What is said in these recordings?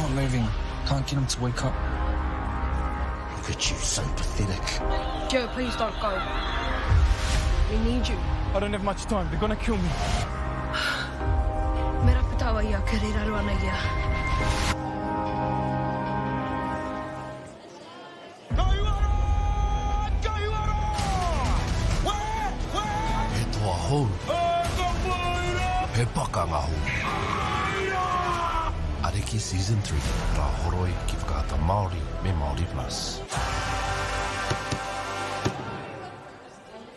not moving. Can't get him to wake up. Look at you, so pathetic. Joe, please don't go. We need you. I don't have much time. They're gonna kill me. Me rapu taua ia keri raru ana ia. He toa hou. He pakanga hou. Ariki Season 3, Rā Horoi ki Whakaata Māori me Māori Plus.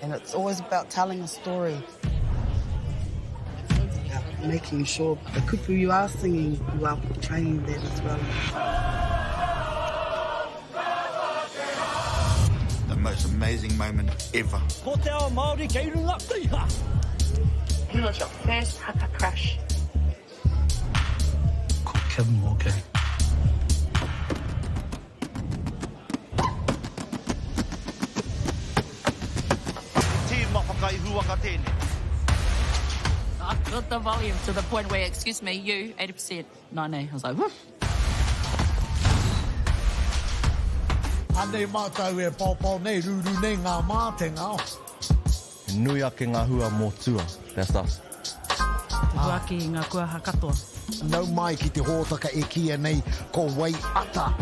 And it's always about telling a story. About making sure the kupu you are singing, you are portraying that as well. The most amazing moment ever. Ko te ao Māori kei runga piha! He was your first haka crush. Ko Kevin Morgan. He tīma whakaihuwaka tēnei. I got the volume to the point where, excuse me, you, 80%, 90. I was like, woof. Anei mātou e paopao nei, rūrū nei ngā mātenga. He nui ake ngā hua mō tua, that's us. Te huaki i ngā kuaha katoa. Nau mai ki te hōtaka e kīia nei ko Wai Ata.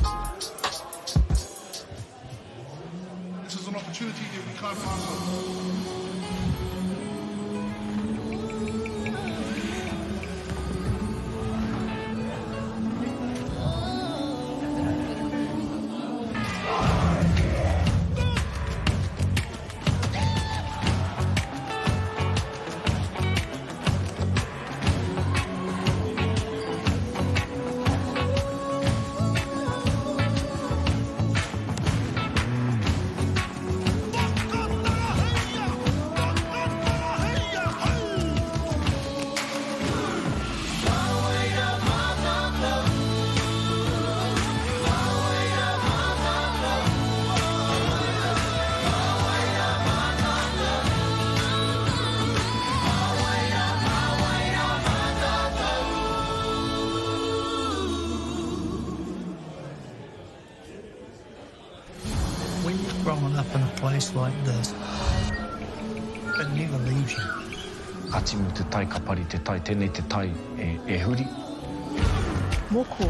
This is an opportunity that we can't pass up. When you're growing up in a place like this, it never leaves you. Ka timu te tai, ka pari te tai, tēnei te tai e, e huri. Moko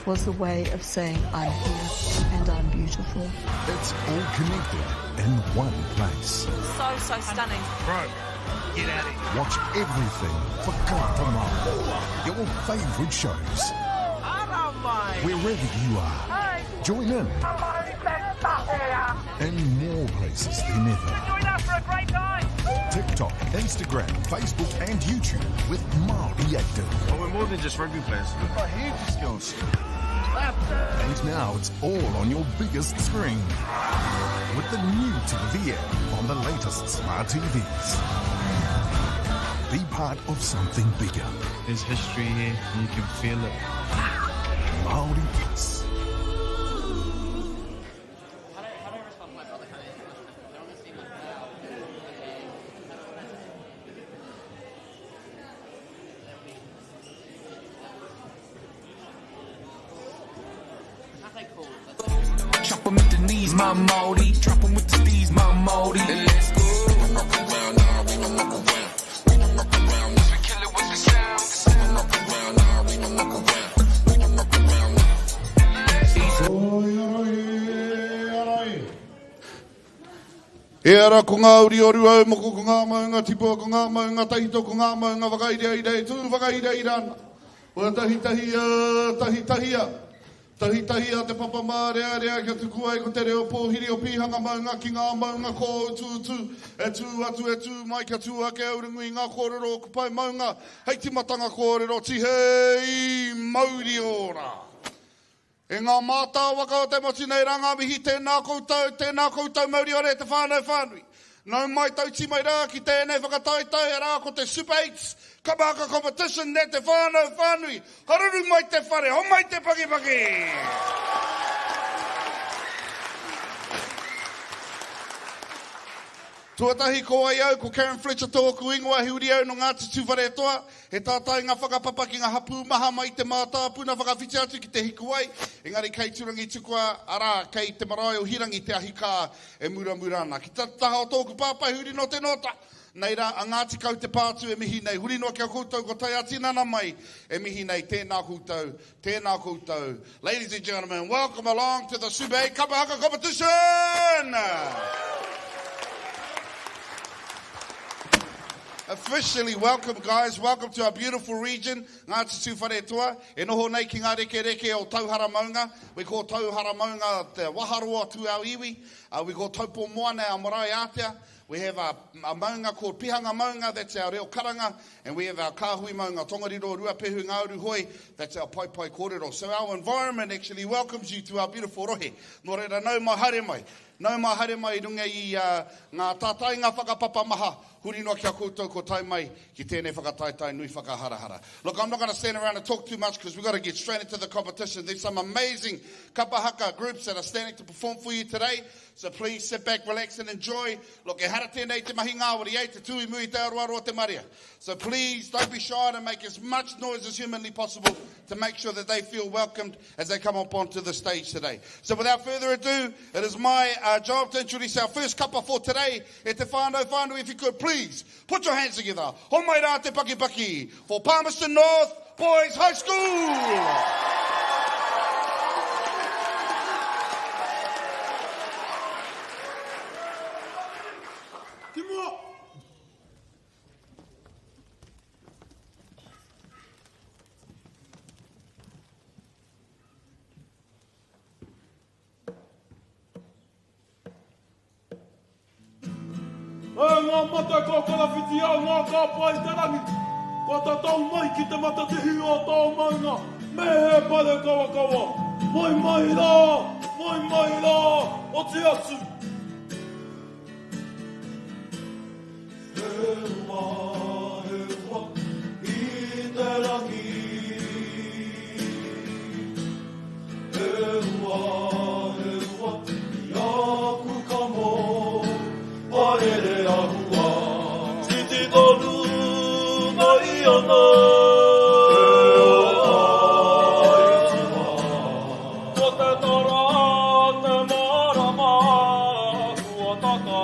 was a way of saying I'm here and I'm beautiful. It's all connected in one place. So, so stunning. Bro, get out of here. Watch everything for Māori. Your favourite shows. Wherever you are. Join in. In more places than ever. Join us for a great time! TikTok, Instagram, Facebook and YouTube with Māori Active. Well, we're more than just rugby players. We've got heaps of skills. And now it's all on your biggest screen. With the new TV app on the latest smart TVs. Be part of something bigger. There's history here, and you can feel it. Māori Plus. Chop 'em at the knees, my Māori. Drop 'em with the steez, my Māori. Let's go. We kill it with the sound. E ara ko ngā uri o Rūaumoko, ko ngā maunga tipua, ko ngā maunga tahito, ko ngā maunga whakaireira e tū whakaireira ana. Kua tahitahia, tahitahia, tahitahia te papa mārearea kia tuku ai ko te reo pōhiri o Pīhanga maunga ki ngā maunga kōutuutu e tū atu e tū mai kia tū ake aurungu i ngā kōrero o Kupai maunga hei timatanga kōrero tihei mauri ora. E ngā mātāwaka o te motu nei rā ngā mihi tēnā koutou, tēnā koutou mauri ora e te whānau whānui. Nau mai tauti mai rā ki tēnei whakataetae arā ko te Super Eights Kapa Haka Competition e te whānau whānui. Haruru mai te whare, homai te pakipaki! Tuatahi ko wai au, ko Karen Fletcher tōku ingoa, he uri au nō Ngāti Tūwharetoa, he tātai ngā whakapapa ki ngā hapū maha mai te mātāpuna whakawhiti atu ki te hikuwai, engari kei Turangitukua, arā, kei te marae o Hirangi te ahi kā e muramura ana. Ki te taha o tōku pāpā he uri nō Te Nōta, nei rā a Ngāti Kau te pātū e mihi nei, huri noa ki a koutou ko tae ā-tinana mai e mihi nei, tēnā koutou, tēnā koutou. Ladies and gentlemen, welcome along to the Super 8 Kapa Haka Competition! Officially welcome guys, welcome to our beautiful region, Ngāti Tūwharetoa, e noho nei ki ngā rekereke o Tauhara Maunga. We call Tauhara Maunga te waharoa to our iwi. Uh, we call Taupo Moana our marae ātea. We have a, a maunga called Pihanga Maunga, that's our reo karanga, and we have our kāhui maunga, Tongariro, Ruapehu, Ngāuruhoe, that's our paepae kōrero. So our environment actually welcomes you to our beautiful rohe. Nō reira, nau mai haere mai. Nau mai haere mai i runga i uh, ngā tātainga whakapapa maha, huri noa ki a koutou ko tae mai ki tēnei whakataetae nui whakaharahara. Look, I'm not going to stand around and talk too much because we've got to get straight into the competition. There's some amazing kapa haka groups that are standing to perform for you today. So please sit back, relax and enjoy. Look, ehara tēnei te mahi ngāwari, eh, te tū i mua i te aroaro o te marea. So please don't be shy and make as much noise as humanly possible to make sure that they feel welcomed as they come up onto the stage today. So without further ado, it is my uh, job to introduce our first kapa for today. E te whānau whānui, if you could please put your hands together. Homai rā te pakipaki for Palmerston North Boys High School! Ki mua! E ngā mate kua karawhitia ngā kāpā i te rangi, kua tatau mai ki te matatihi o tō maunga, me he pare kawakawa. Moe mai rā, moe mai rā, oti atu. He ua, he ua, i te rangi. He ua, he ua, i aku kamo, parere ahua. Titi tonu mai ana. Ko te tara te marama kua taka.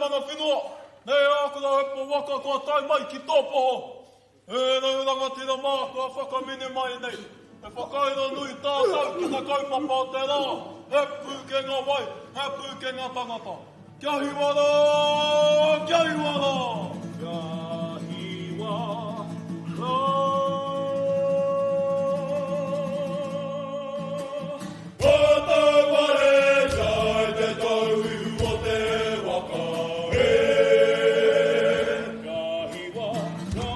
mana whenua, nei ākura hepo waka kua tae mai ki tō poho. E rau rangatira mā kua whakamene mai nei, he whakairo nui tātou ki te kaupapa o te rā, he pūkenga wai, he pūkenga tangata. Kia hiwa rā, kia hiwa rā! Kia hiwa rā! Ko Tauware kai te tauihu o te waka e. Kia hiwa rā!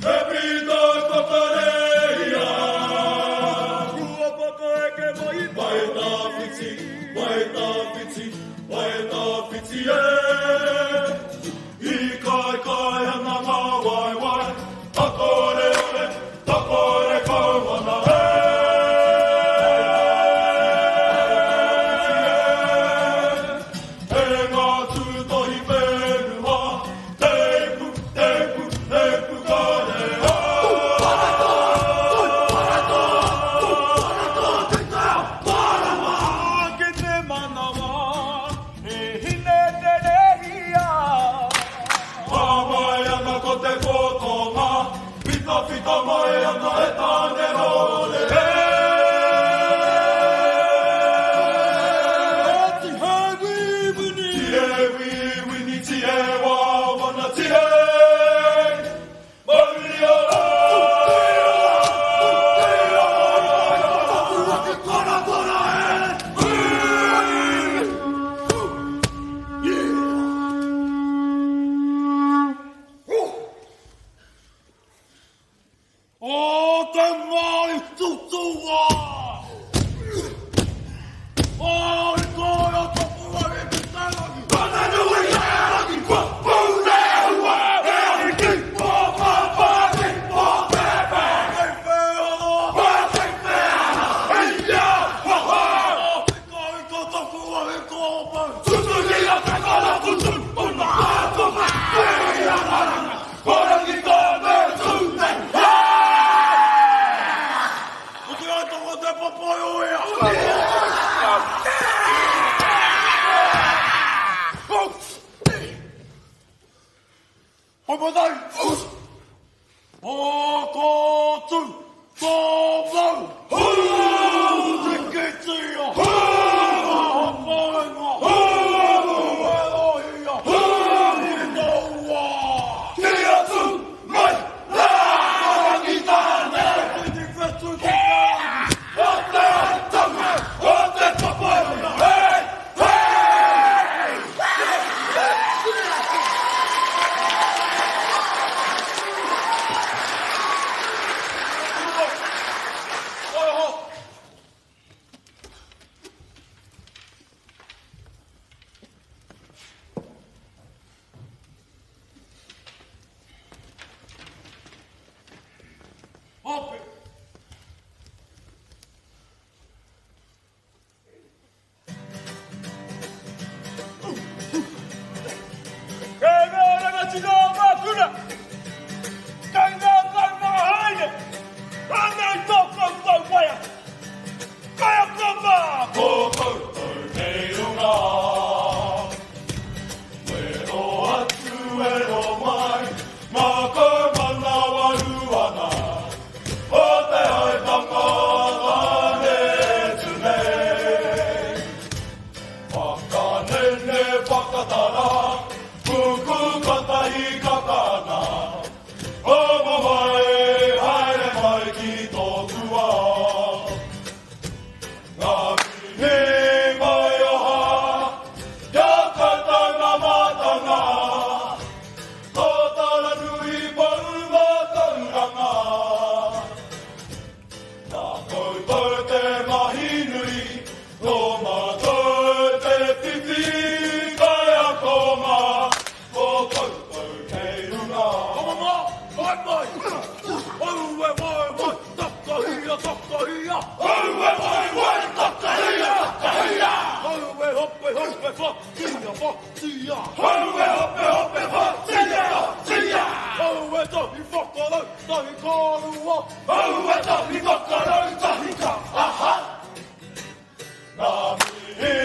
He pita whakarehia. Kua whakaeke mai. Mai tawhiti, mai tawhiti, mai tawhiti e. I kaikai ana ngā waewae, takoreore, takore kau ana e. E ngā tūtohi whenua, te ipu, te ipu, te ipu kare Ki te manawa, e hine te rehia. Mamae ana ko te kotonga, whitawhita mai ana e Tāne rore e. Tihe wiwini, tihe wiwini, tihe wawana, tihe mauri ora. O te Māori tutua! O i koe o toku ahi ki te rangi! Tana nui te rangi kua pūrehua e ahi ki pō pā pā ki pō te pē! Kei whea rā? Kei whea rā? Hei ia! Ha ha! Ika ika toku ahi ko mau! Tutuhia te kara tutu una ākonga! Hei ia raranga! Ko rangi tō me tū nei! Ko te aitanga te papai o ia! Hoi mai nei! O ko tū, tō mau! Tikitia! Maha whainga! Werohia! I taua! Kia tū mai rā! Rangitāne! Tini whetu ki te rangi! O te aitanga! O te papai! Hei! Hei! Ope! Kei ngā rangatira o ngā kura, kei ngā kaiwhakahaere, rānei tō koutou waiata. Kaiako mā! Ko koutou kei runga, wero atu, wero mai, ngā kaumanawa ana, o te aitanga tāne tūnei. Whakanene, whakatara, kuku katahi kakana, o mamae, haere mai ki tōku ao. Ngā mihi mai oha, kia koutou ngā mātanga, ko Taranui pou mātauranga. Nā koutou te mahi nui, nō mātou te whiwhi kaiako mā, ko koutou kei runga. Koma mā, hae mai! Aue wai wai, takahia, takahia! Aue wai wai, takahia, takahia! Aue hope hope, whatia, whatia! Aue hope hope, whatia, whatia! Aue tahi whakarau, tahi kārua! Aue tahi whakarau, tahi ka aha! Ngā mihi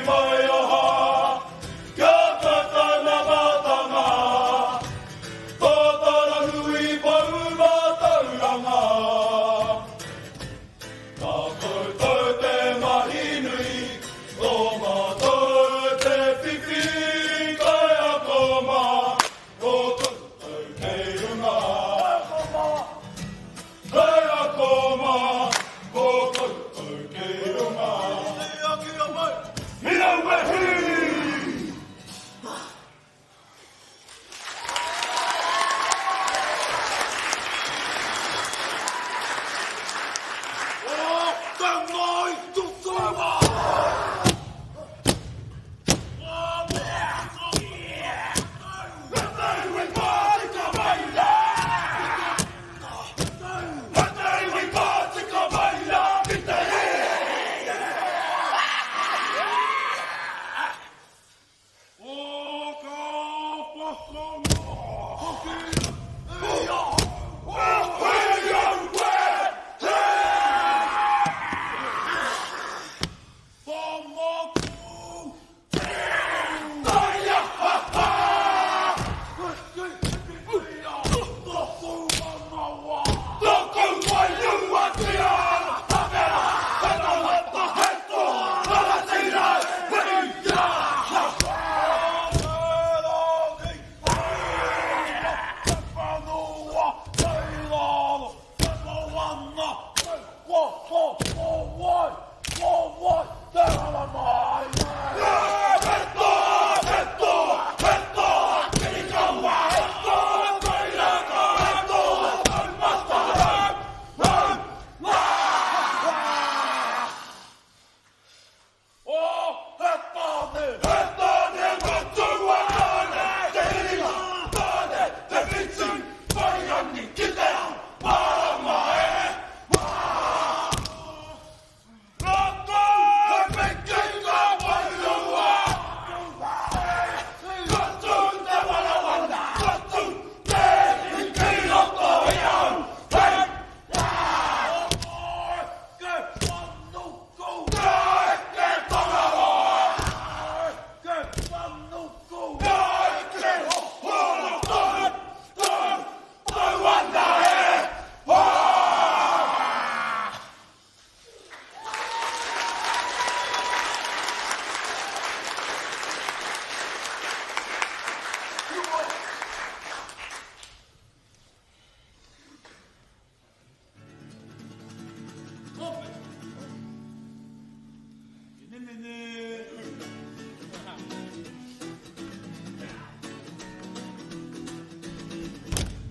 mai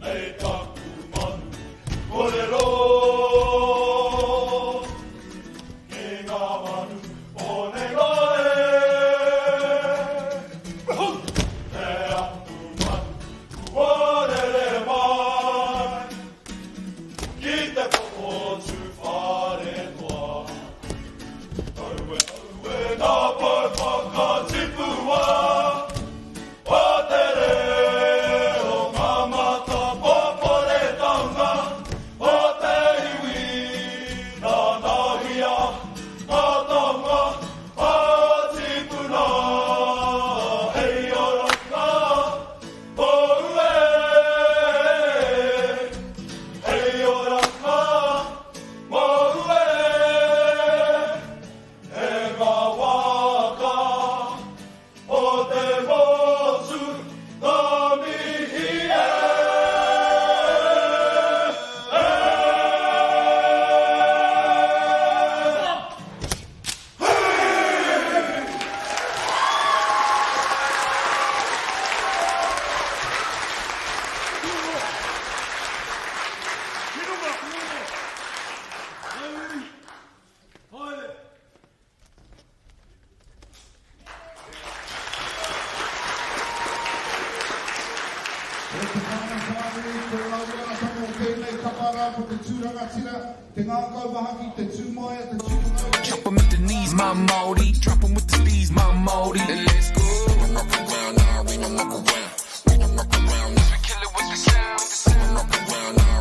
Nei taku manu korero Ki ngā manu o nei rohe Te aku manu kua rere mai Ki te poko tūwharetoa Aue aue ngā pou whakatipua O te reo ngā matapoporetanga o te iwi Nanaia ngā taonga a tīpuna Hei oranga mōu e Hei oranga mōu e E ngā waka o te motu ka mihi e. Haere! E te whānau whānui, ko rāua rātana o tēnei kapa rā ko te tū rangatira, te ngākau mahaki, te tū māia, te tū manaia. Drop 'em at the knees, my Māori. Drop 'em with the steez, my Māori. And let's go. Rock around now, we don't rock around. We don't rock around now. We kill it with the sound. The sound. Rock around now.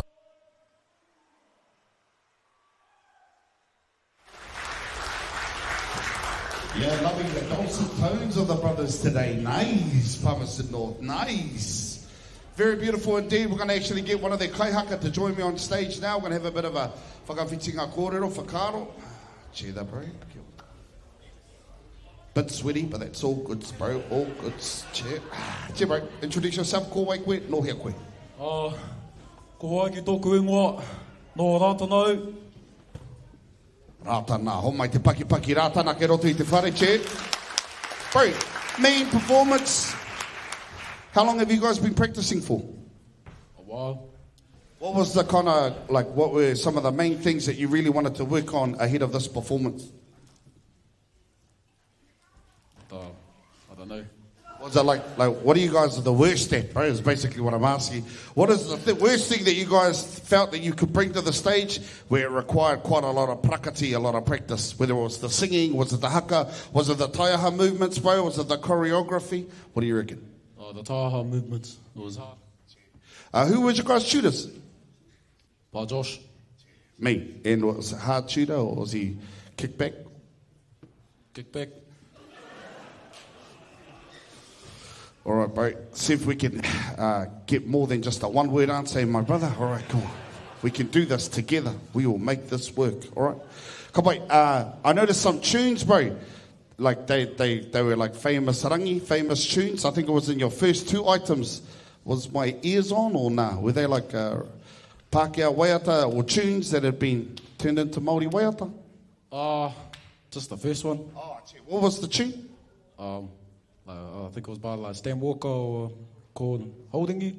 Yeah, loving the dulcet tones of the brothers today. Nice, Palmerston North. Nice. Very beautiful indeed. We're going to actually get one of their kaihaka to join me on stage now. We're going to have a bit of a whakawhitinga kōrero, whakaaro. Cheer there, bro. Bit sweaty, but that's all good, bro. All good. Cheer. Cheer, bro. Introduce yourself. Ko wai koe, nō hea koe. Uh, ko Haiki tōku ingoa, nō Rātana au. Rātana, homai te pakipaki Rātana kei roto i te whare, che. Bro, main performance. How long have you guys been practicing for? A while. What was the kind of, like, what were some of the main things that you really wanted to work on ahead of this performance? I don't know. Was it like, like, what are you guys the worst at, bro? Is basically what I'm asking. What is the worst thing that you guys felt that you could bring to the stage where it required quite a lot of prakati, a lot of practice? Whether it was the singing, was it the haka, was it the taiaha movements, bro? Was it the choreography? What do you reckon? Oh, the taiaha movements. It was hard. Who was your guys' tutors? By Josh. Me. And was it hard tutor or was he kickback? Kickback. All right, bro. See if we can get more than just a one-word answer, my brother. All right, come on. We can do this together. We will make this work, all right? Ka pai, I noticed some tunes, bro. Like they were like famous rangi, famous tunes. I think it was in your first two items. Was my ears on or nah? Were they like Pākehā waiata or tunes that had been turned into Māori waiata? Just the first one. Oh, gee. What was the tune? I think it was by Stan Walker or called Holding You.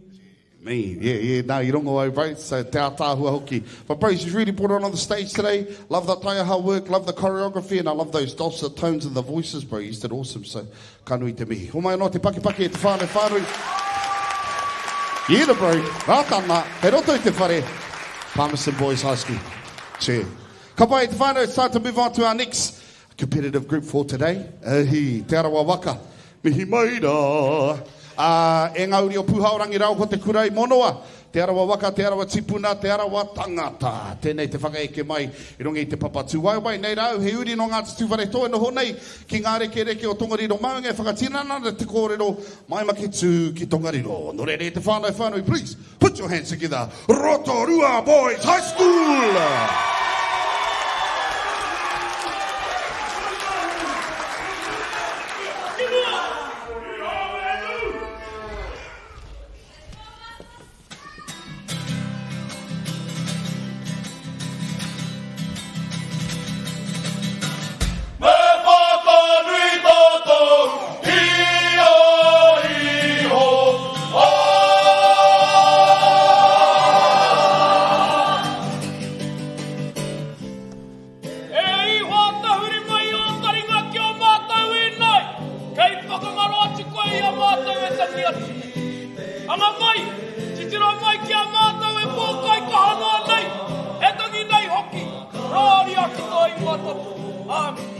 Me, yeah, yeah, no, you don't go, bro. So te ātaahua hoki. But bro, she's really brought it on the stage today. Love the taiaha work, love the choreography, and I love those dulcet tones and the voices, bro. You did awesome, so ka nui te mihi. Homai anō te pakipaki e te whānau whānui. Yeah, bro. Rātana, kei roto i te whare. Palmerston Boys High School. Che. Ka pai e te whānau, it's time to move on to our next competitive group for today. Te Arawa Waka. Mihi mai rā. E ngā uri o Pūhaorangi rāua ko Te Kura i Monoa, Te Arawa Waka, Te Arawa Tipuna, Te Arawa Tangata. Tēnei te whakaeke mai i runga i te papa tūwaewae. Nei rā au, he uri nō Ngāti Tūwharetoa e noho nei ki ngā rekereke o Tongariro Maunga e whakatinana ana te kōrero mai Maketū ki Tongariro. Nō reira e te whānau whānui, please put your hands together, Rotorua Boys High School! Me whakanui tātou ki a Ihowa. Anga mai, titiro mai ki a mātou e pōkai kaha noa nei, e tangi nei hoki, rāria ki tō ingoa tapu. Āmine.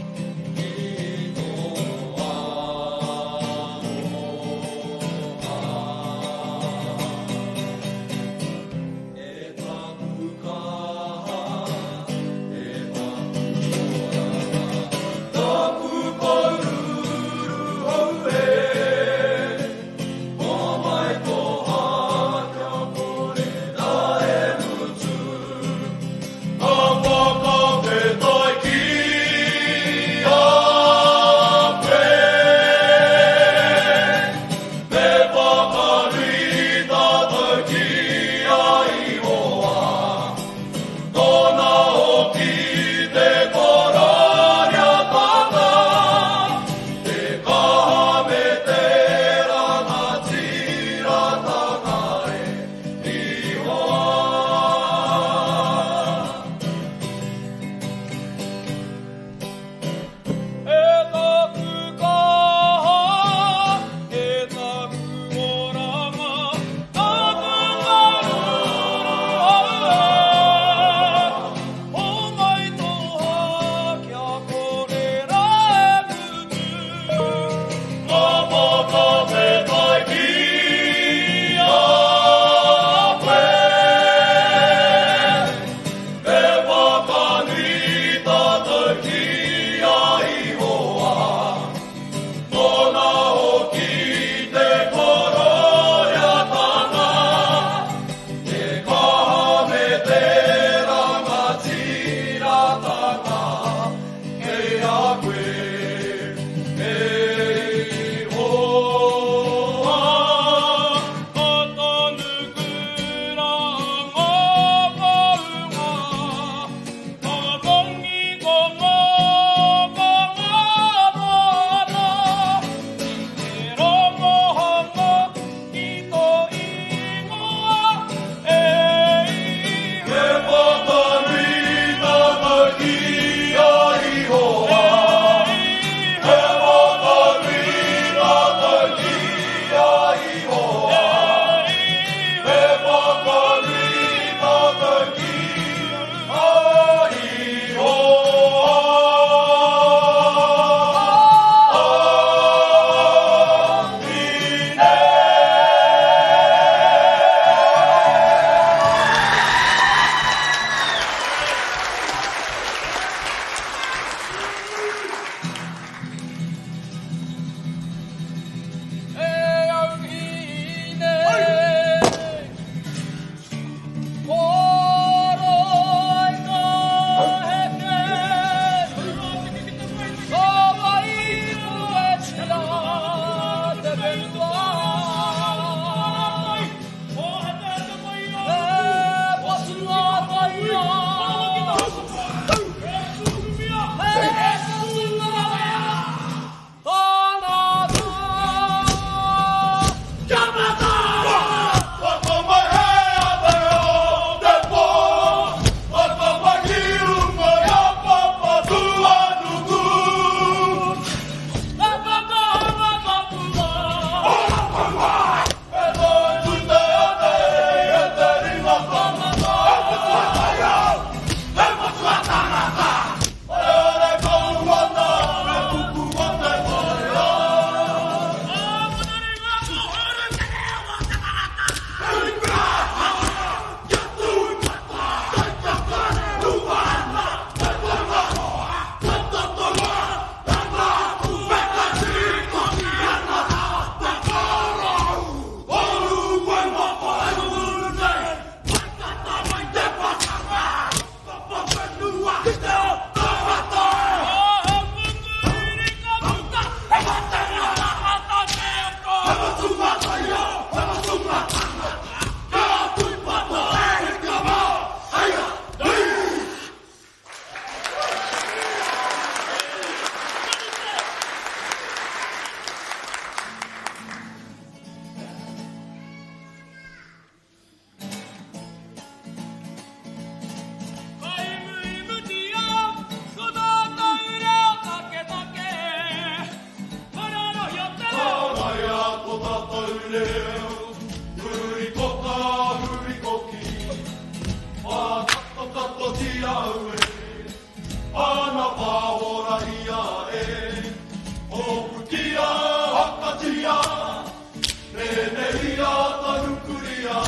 ata nukuria,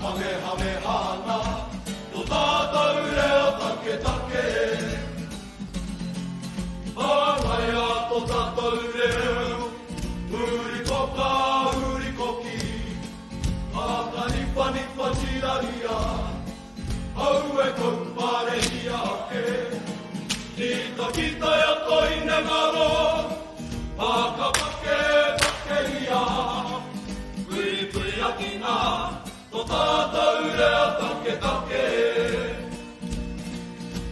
Kamehameha ana, tō tātou reo taketake. Whāngaia tō tātou reo, huri koka, huri koki, Whakaniwhaniwha tiraria, au e kauparehia ake. Kita kita ia tō hinengaro, whakapake pakeria, Puipuiakina, tō tātou reo taketake.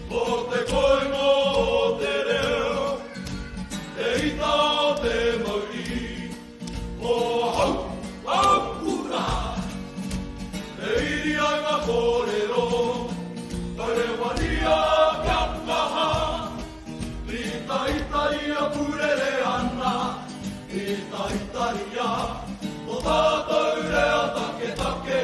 Ko te koingo o te reo, te ita o te mauri, ko hau, hau kura, e iri ai ngā kōrero, tarewaria kia kaha, ita ita ia purere ana, ita ita ia, tō tātou reo taketake.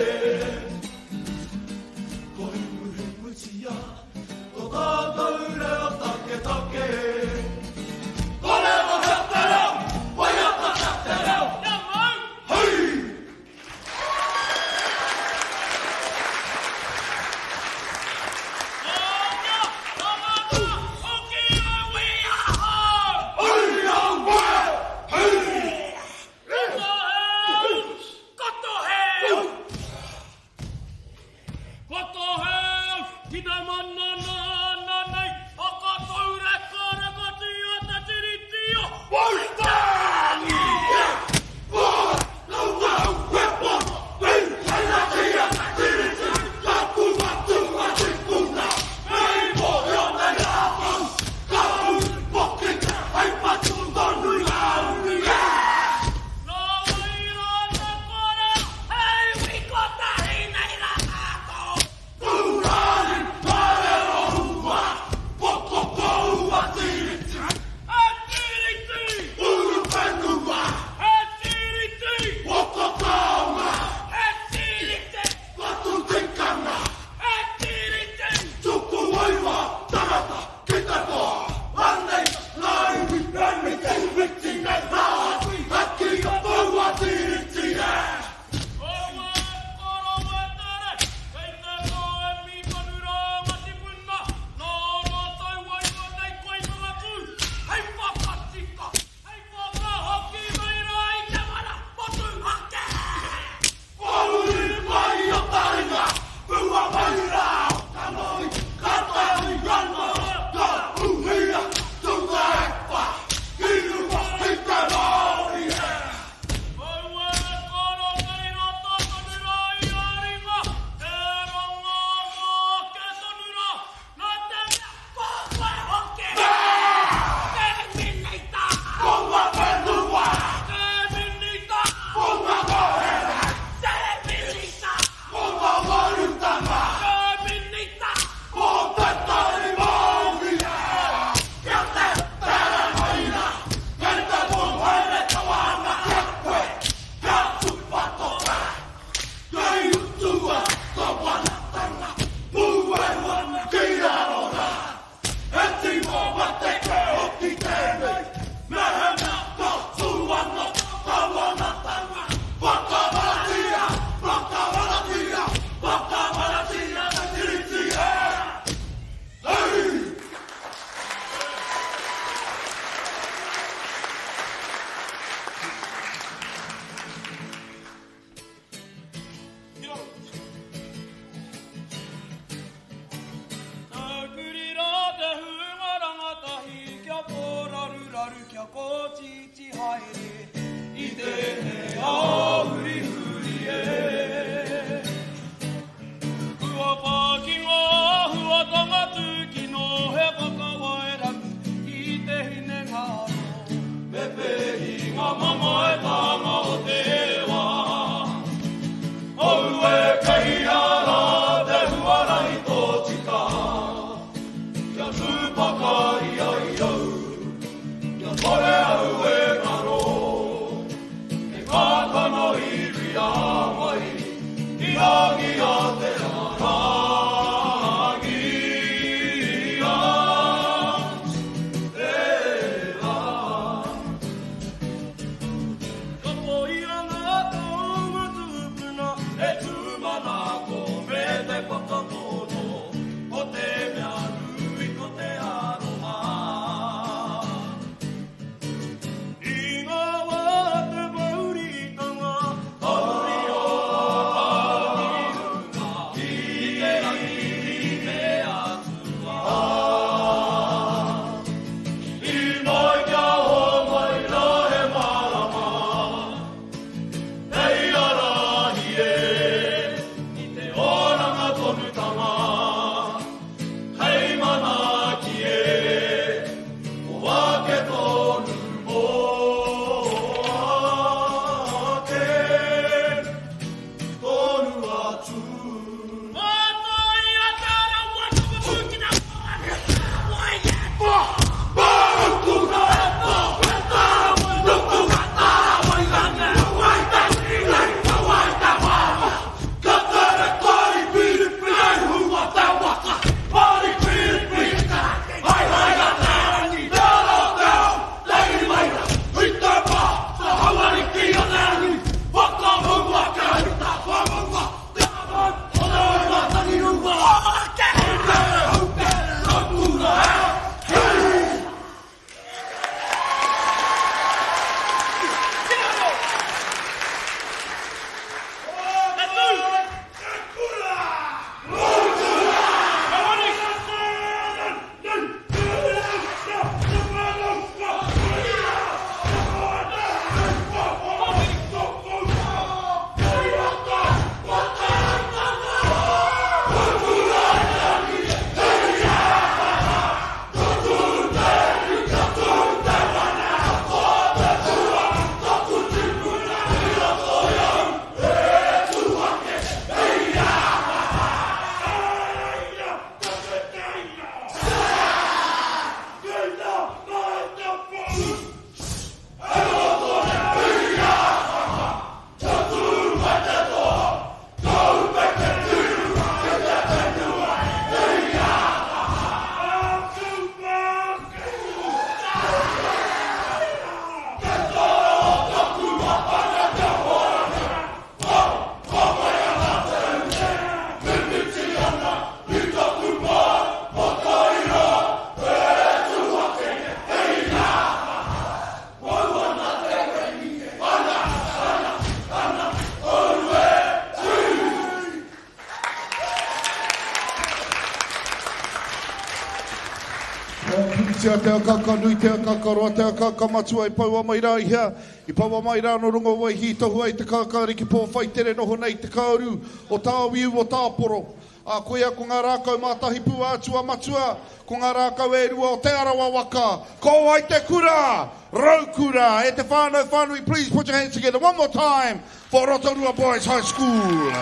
whitia te aka, ka nui te aka, ka roa te aka, ka matua i poua mai rā i hea, i poua mai rā no runga o Waihī tohu ai te kākāriki pō whaitere noho nei te kāuru o Tāwiu o Tāporo. Ā, koia ko ngā rākau mātahi pū ātua matua, ko ngā rākau e rua o Te Arawa waka, ko wai te kura? Raukura! E te whānau whānui, please put your hands together one more time for Rotorua Boys High School.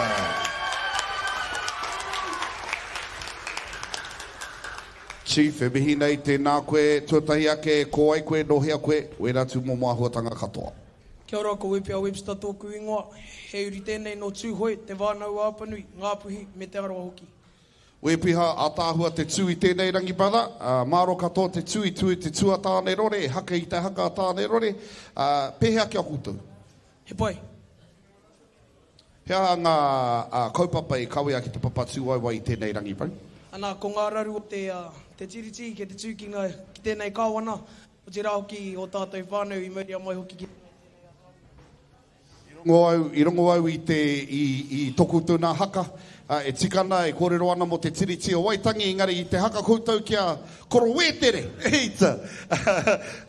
Chief, e mihi nei, tēnā koe, tuatahi ake, ko wai koe, nō hea koe, wērā tūmomo āhuatanga katoa. Kia ora, ko Wepia Webster tōku ingoa. He uri tēnei nō Tūhoe, Te Whānau-a-Apanui, Ngāpuhi me Te Arawa hoki. Wēpiha, Ātaahua te tū i tēnei rangi brother, māro katoa te tū i tū i te tū a Tāne Rore, haka i te haka a Tāne Rore, pēhea ki a koutou? He pai. He aha ngā kaupapa i kawea ki te papa tūwaewae i tēnei rangi, bro? Ana, ko ngā raru o te, te Tiriti kei te tū ki ngā, ki tēnei Kāwana, otirā hoki ō tātou whānau i mauria mai hoki ki tēnei ātaahua. I rongo au, i rongo au i te, i, i tō koutou nā haka, e tika ana, e kōrero ana mō te Tiriti o Waitangi, engari i te haka koutou ki a Koro Wētere, eita!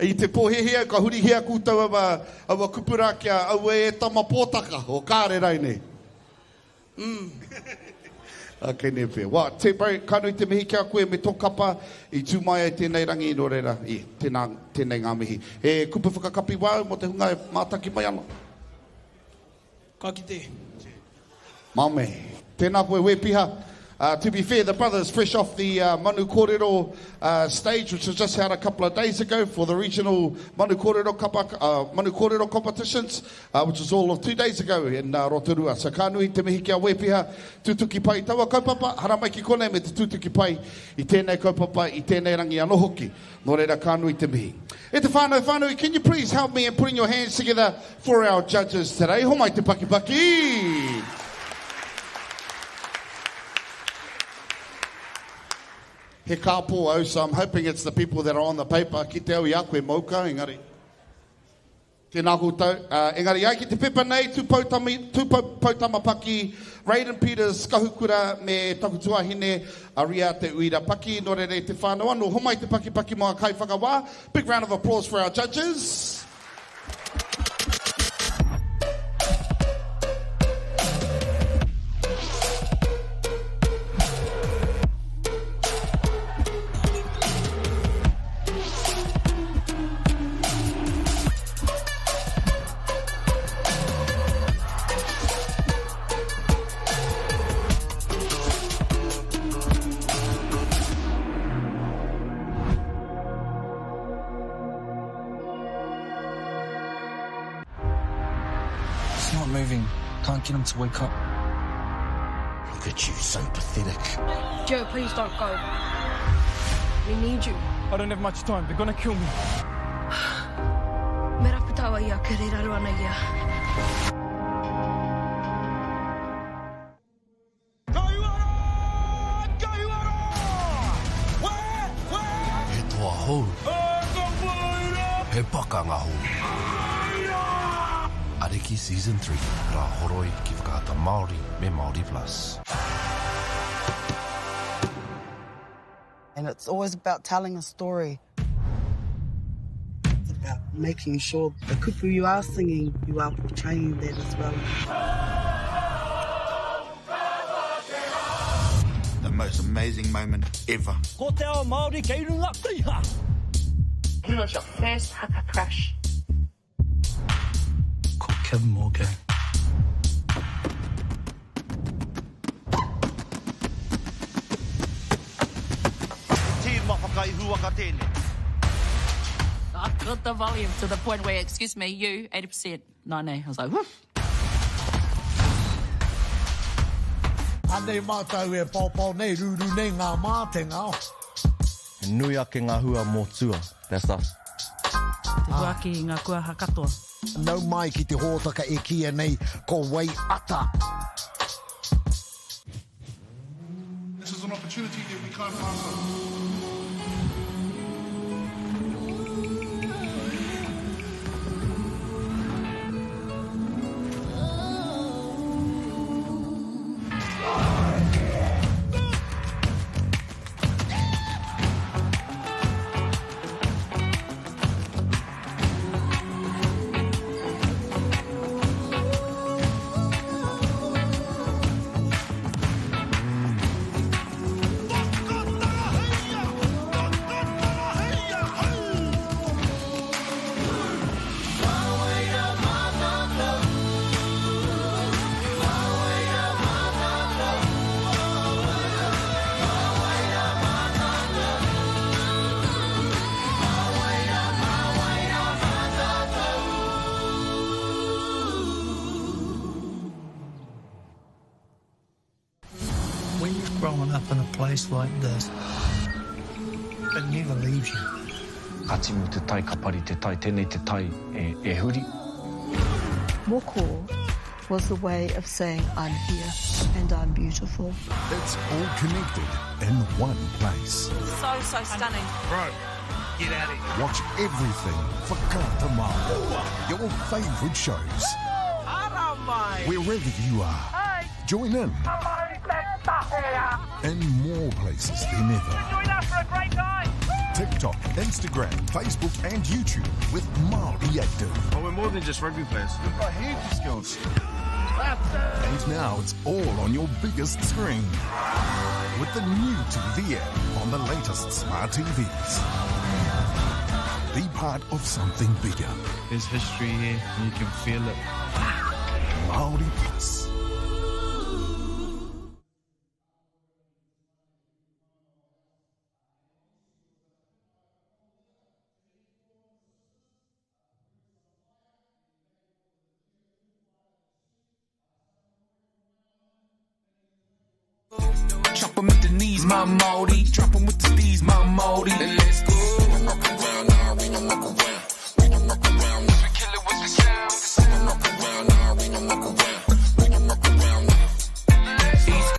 I te pōhēhē au ka hurihia koutou aua, aua kupu rā kia aue e tama pōtaka, o kāre rainei. Mm. Okay, Nepe. Wa, te bro, ka nui te mihi ki a koe me tō kapa i tū mai ai tēnei rangi, nō reira, yeah, tēnā, tēnei ngā mihi. He kupu whakakapi wāu mō te hunga e mātaki mai ana? Ka kite. Mame. Tēnā koe Wēpiha. To be fair, the brothers fresh off the Manu Kōrero stage, which was just held a couple of days ago for the regional Manu Kōrero, kapa, Manu Kōrero competitions, which was all of two days ago in Rotorua. So ka nui te mihi ki a Wēpiha, tutuki pai taua kaupapa, haramai ki konei me te tutuki pai i tēnei kaupapa, i tēnei rangi anō hoki. Nō reira, ka nui te mihi. E te whānau whānui, can you please help me in putting your hands together for our judges today? Homai te pakipaki! He kāpō au, so I'm hoping it's the people that are on the paper. Ki te au i a koe, Mouka, engari. Tēnā koutou. Engari ai ki te pepa nei, Tū Poutami, Tū Poutama Paki, Raiden Peters, Kahukura me taku tuahine a Ria Te Uira Paki. Nō reira i te whānau anō, homai te pakipaki mō ngā kaiwhakawā. Big round of applause for our judges. It's not moving. Can't get him to wake up. Look at you, so pathetic. Joe, please don't go. We need you. I don't have much time. They're gonna kill me. Me rapu taua ia, ke reraru ana ia. He toa hou. He pakanga hou. Ariki Season 3, Rā Horoi ki Whakaata Māori me Māori Plus. And it's always about telling a story. It's about making sure the kupu you are singing, you are portraying that as well. The most amazing moment ever. Ko te ao Māori kei runga piha! He was your first haka crush. Ko Kim Morgan. He tīma whakaihuwaka tēnei. I got the volume to the point where, excuse me, you, 80%, 90, I was like, woof. Anei mātou e paopao nei, rūrū nei ngā mātenga. He nui ake ngā hua mō tua. That's us. Te huaki i ngā kuaha katoa. Nau mai ki te hōtaka e kīia nei ko Wai Ata. This is an opportunity that we can't pass up. Growing up in a place like this, it never leaves you. Ka timu te tai, ka pari te tai, tēnei te tai e, e huri. Moko was the way of saying I'm here and I'm beautiful. It's all connected in one place. So, so stunning. Bro, get out of here. Watch everything for Whakaata Māori. Your favourite shows. Wherever you are. Join in. In more places than ever. Join us for a great time. TikTok, Instagram, Facebook and YouTube with Māori Active. But we're more than just rugby players. We've got heaps of skills. And now it's all on your biggest screen. With the new TV app on the latest smart TVs. Be part of something bigger. There's history here, and you can feel it. Māori Plus. Chop 'em at the knees, my Māori. Drop 'em with the steez, my Māori. And let's go. We don't muck around, nah, we don't muck around. We don't muck around, we kill it with the sound. We don't muck around, nah, we don't muck around. We don't muck around. East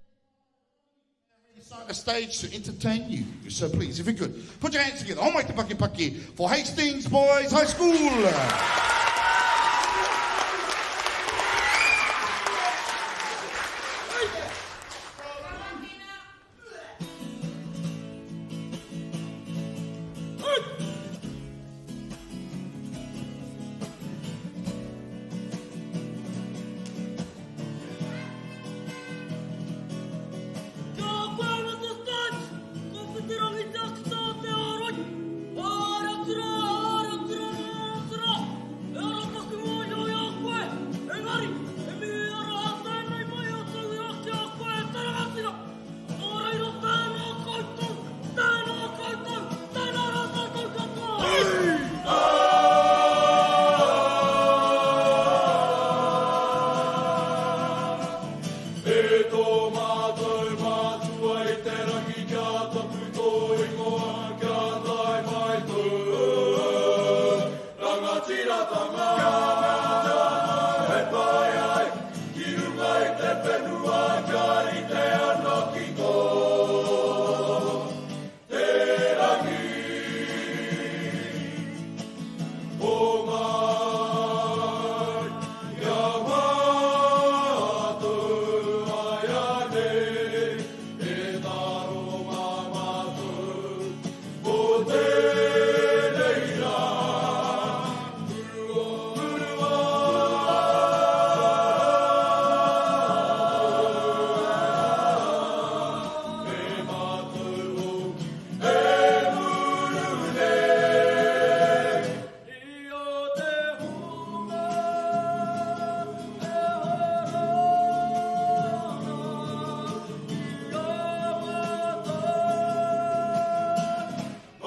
A stage to entertain you. So please, if you could, put your hands together. Homai te paki paki for Hastings Boys High School. Kia koe me te stage, ko Whitirangi te akita o te āroi. Āra kura, āra kura, āra kura. E ara taku mōhio i a koe, engari, e mihi aroha tēnei mai o tauira ki a koe e te rangatira. Nō reira tēnā koutou, tēnā koutou, tēnā rā tātou katoa. E tō mātou mātua i te rangi kia tapu tō ingoa, kia tae mai tō rangatiratanga. Kia e pai ai, ki runga i te whenua, kia rite ana ki tō te rangi. O mai, ia mātou ai anei, e taro mā mātou, o tēnei rā,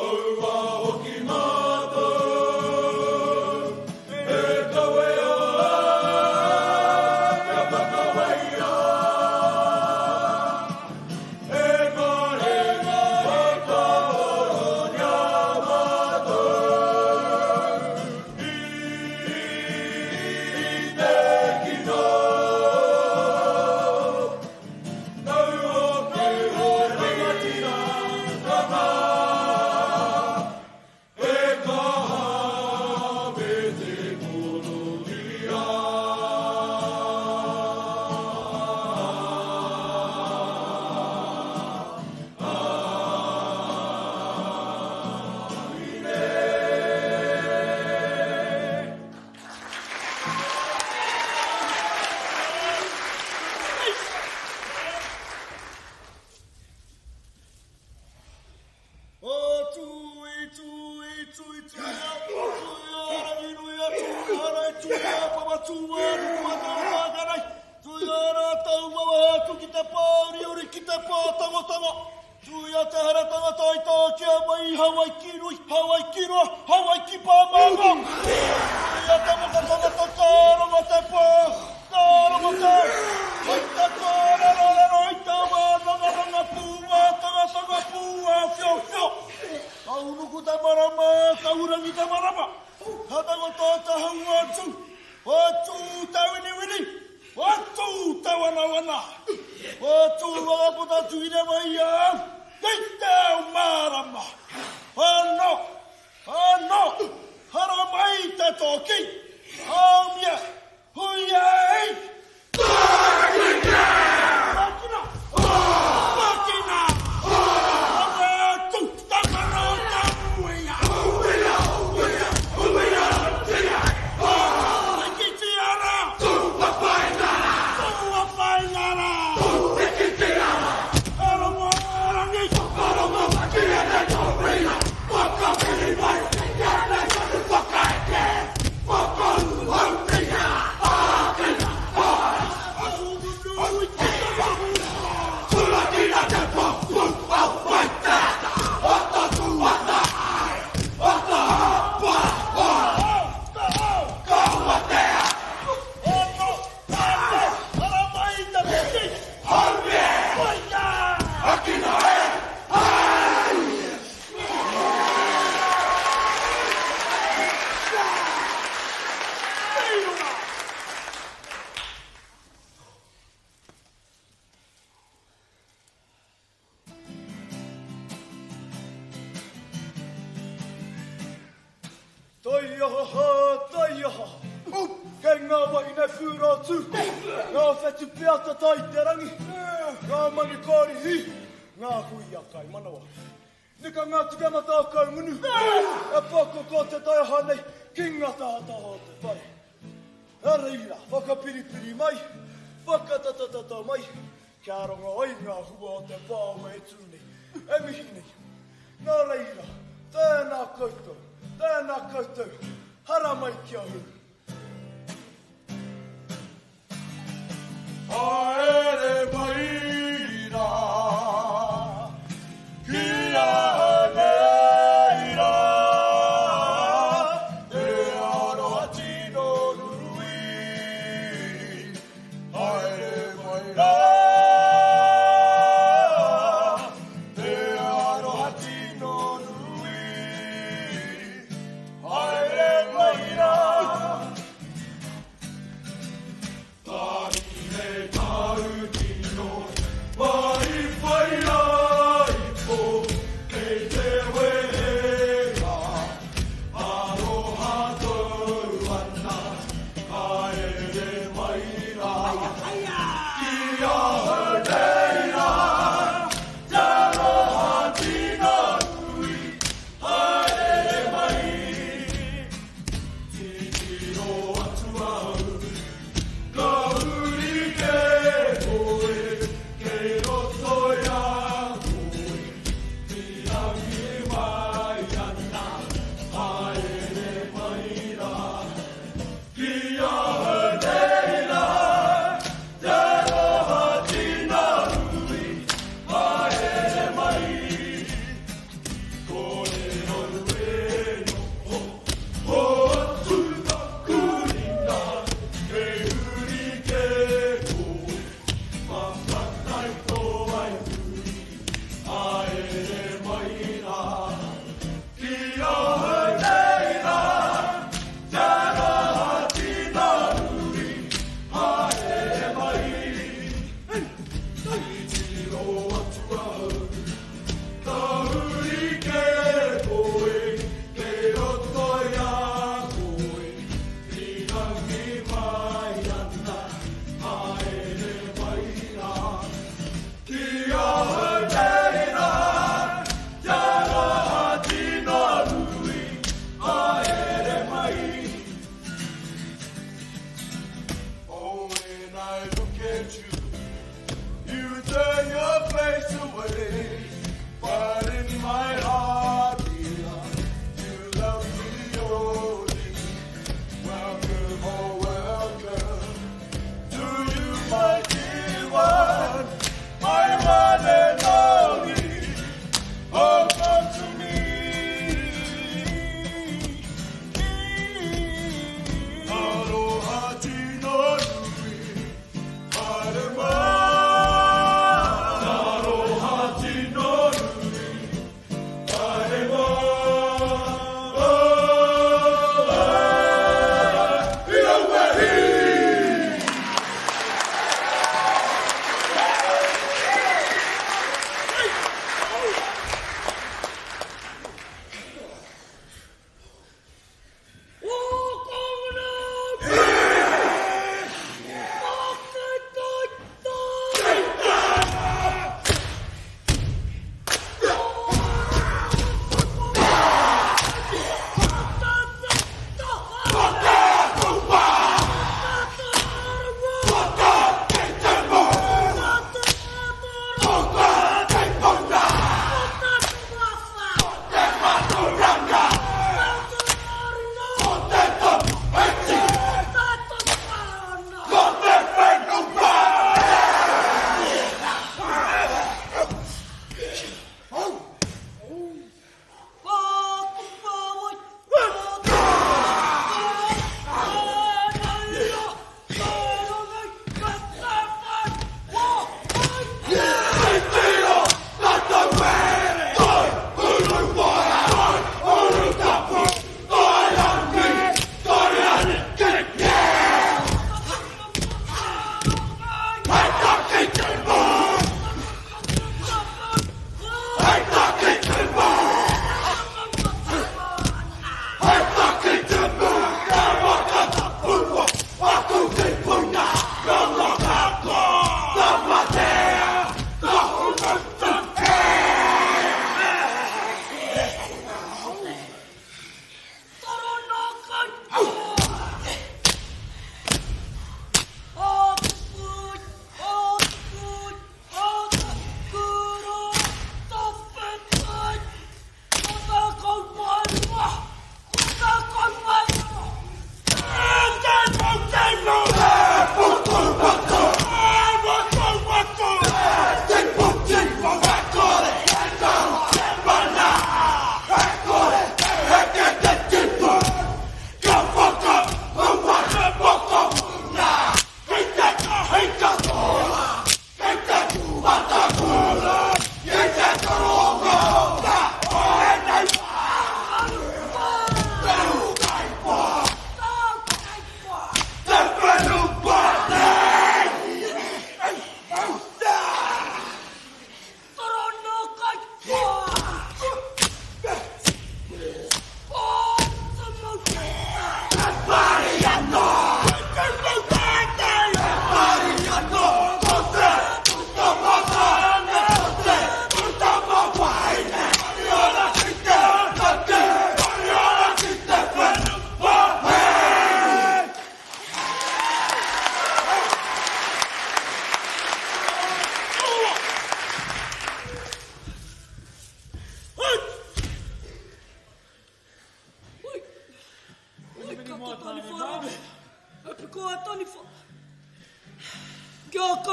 Aua hoki mātou, e kawea, kia whakawaia. E kore whakaoronia mātou, i te kino. Tau o te rangatira, tama. E kaha me te kororia. O tui, tui, tui, tui, a, tui a ranginui a tui harai, tui a papatua, nukua tau tui a rā tau mawa atu ki te pā uriuri, ki te pā tangotango, tui a te hara tangata i tā kia mai i Hawaiki nui, Hawaiki roa, Hawaiki pā māngo. Tui a te moka tangata ka rongo te pā, ka rongo te, hoi te kōrero rero i te wānanga ranga Unuku te marama, ka urangi te marama. Ka takoto te hau atu, atu te winiwini, atu te wanawana. Atu whakaputa atu i rewa i a au, kei te ao mārama. Ano, ano, haramai te toki, haumia, huia ei. Tākina! Tākina! Atu, tamana o te uia! Uia, uia, uia, tia! Tekiti ara! Tūpapaingara! Tūpapaingara! Tekiti ara! Arama rangi! Arama kia te tōpina! Whakapiri mai! Kia te tonu whakaeke! Whakauhautia! Ākina! Turakina te pōpū o Waitāta! Ata tū ata! Ata hapa! Ka watea! Ono! Ano! Haramai te piki! Haumia! Koia! Akina e! Ai! Taiaha, taiaha, kei ngā wahine whūrātū, ngā whetu peatata i te rangi, ngā manu kārihi, ngā huia kaimanawa. Nika ngā tuke mata o Kaungunu, e pakoko te taiaha nei ki ngā tahataha o te whare. Nā reira, whakapiripiri mai, whakatatatata mai, kia rongo ai ngā hua o te pāua e tū nei, e mihi nei. Nā reira, tēnā koutou, tēnā koutou, haramai ki ahau. Haere mai rā, ki ahau nei rā, te aroha tino nui. Haere mai rā, te aroha tino nui. Haere mai rā.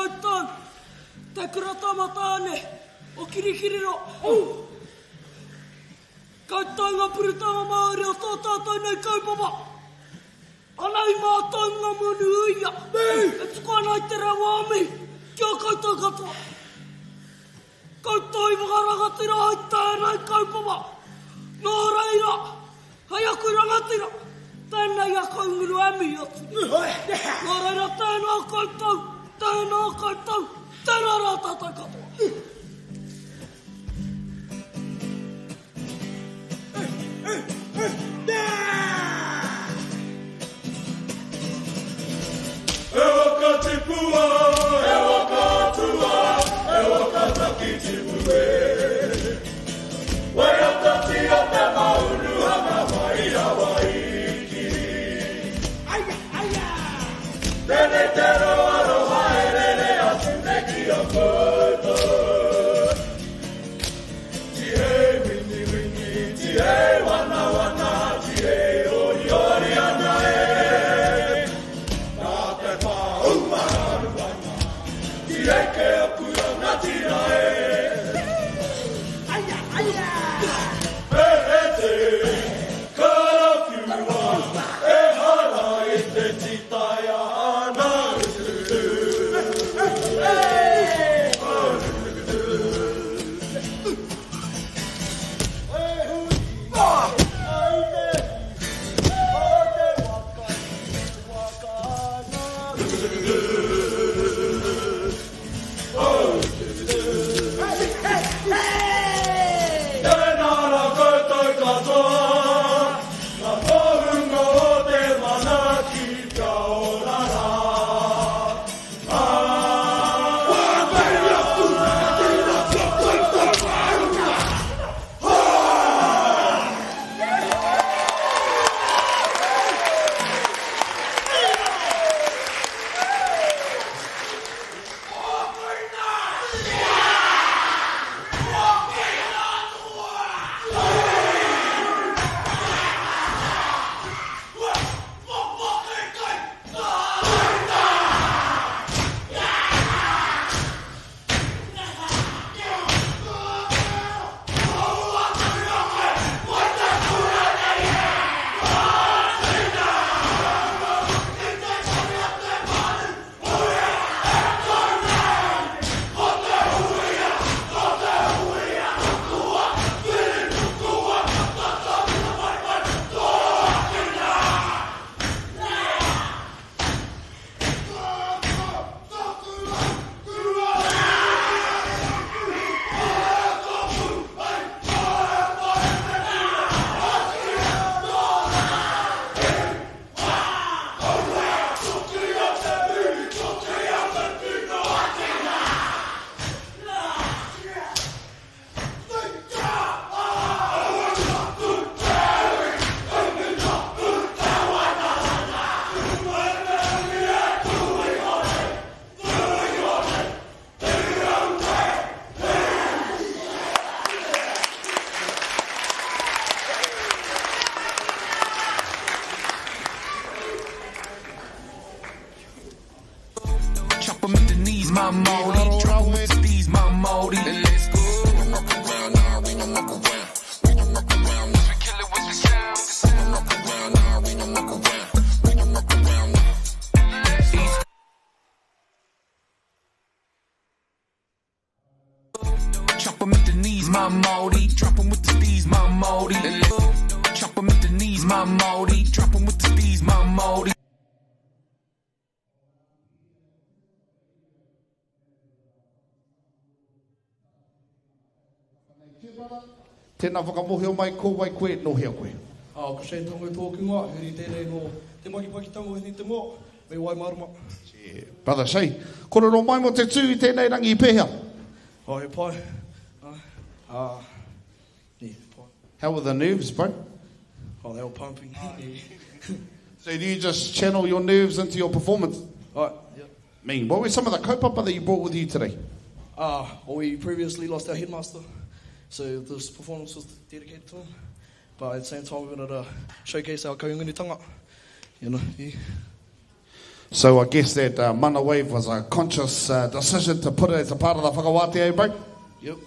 koutou, te kura tama tāne o Kirikiriroa. Koutou ngā purutanga Māori o tō tātou nei kaupapa. Anei mātou ngā manu uia e tuku ana i te reo ā-mihi ki a koutou katoa. Koutou i whakarangatira ai tēnei kaupapa. Nō reira, hei aku rangatira, tēnei a Kahungunu e mihi atu. Nō reira, tēnā koutou, tēnā koutou, tēnā rā tātou katoa. E waka tipua, e waka atua, e waka takitimu e. Waiatatia te māunuhanga mai Hawaiki. Tēnei te reo aroha e rere atu nei ki a koutou. Tihei wini wini, tihei wana wana, tihei ori ori ana e. Nā te pā umaru ana, tihei ke aku rangatira e. E e te karawhiua, ehara i te tītaia ana utu. Tēnā rā koutou katoa, ngā tohunga o te manaaki kia ora rā. Chop 'em at the knees, my Māori. Drop 'em with the steez, my Māori. Let's go. Chop 'em at the knees, my Māori. Drop 'em with the steez, my Māori. Chop 'em at the knees, my Māori. Drop 'em with the steez, my Māori. Tēnā whakamohio mai ko wai koe, nō hea koe? Ā, ko Shane Tango tōku ingoa, he uri tēnei nō Te Makipakitanga o Hinetemoa, me Waimārama. Brother Shay, korero mai mō te tū i tēnei rangi i pēhea? Oh, he pai. Ā, yeah, pai. How were the nerves, bro? Oh, they were pumping. So do you just channel your nerves into your performance? Right, yeah. Mean, what were some of the kaupapa that you brought with you today? Well, we previously lost our headmaster, so this performance was dedicated to him. But at the same time, we wanted to showcase our Kahungunutanga. You know, yeah. So I guess that uh, Mana Wave was a conscious uh, decision to put it as a part of the whakawātea, eh, bro? Yep.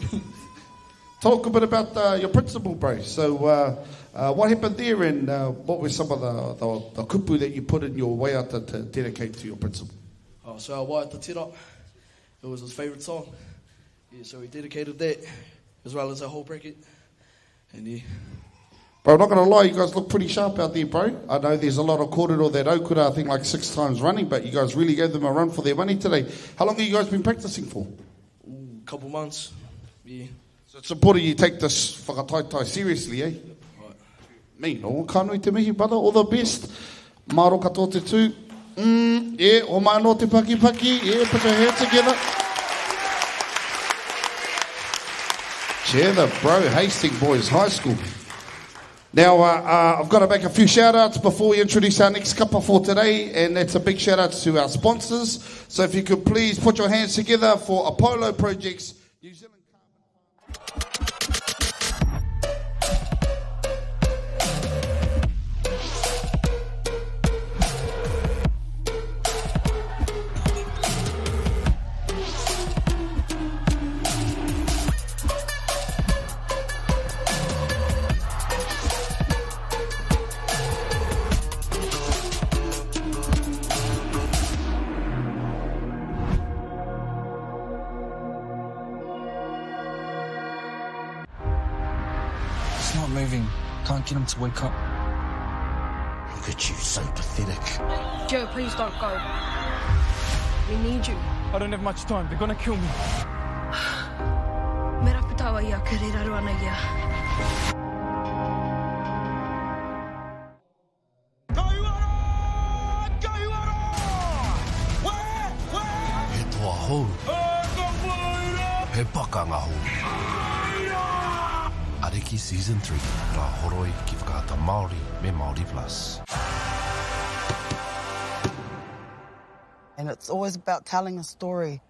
Talk a bit about uh, your principal, bro. So uh, uh, what happened there and uh, what were some of the, the, the kupu that you put in your waiata to dedicate to your principal? Oh, so our waiata tira, it was his favourite song. Yeah, so we dedicated that, as well as our whole bracket. And yeah. Bro, I'm not going to lie, you guys look pretty sharp out there, bro. I know there's a lot of kōrero that Okura, I think, like six times running, but you guys really gave them a run for their money today. How long have you guys been practicing for? Ooh, couple months, yeah. So it's important you take this whakataetae seriously, eh? Right. Me, no, ka nui te mihi, brother. All the best. Maro katoa te tū. Mm, yeah, o mai anō te paki paki. Yeah, put your hands together. Cheer the bro, Hastings Boys High School. Now, uh, uh, I've got to make a few shout outs before we introduce our next couple for today, and that's a big shout out to our sponsors. So, if you could please put your hands together for Apollo Projects, New Zealand. It's not moving. Can't get him to wake up. Look at you, so pathetic. Joe, please don't go. We need you. I don't have much time. They're gonna kill me. Me rapu taua ia, kere raru ana ia. He toa hou. He pakanga hou. Ariki Season 3, Rā Horoi ki Whakaata Māori me Māori Plus. And it's always about telling a story.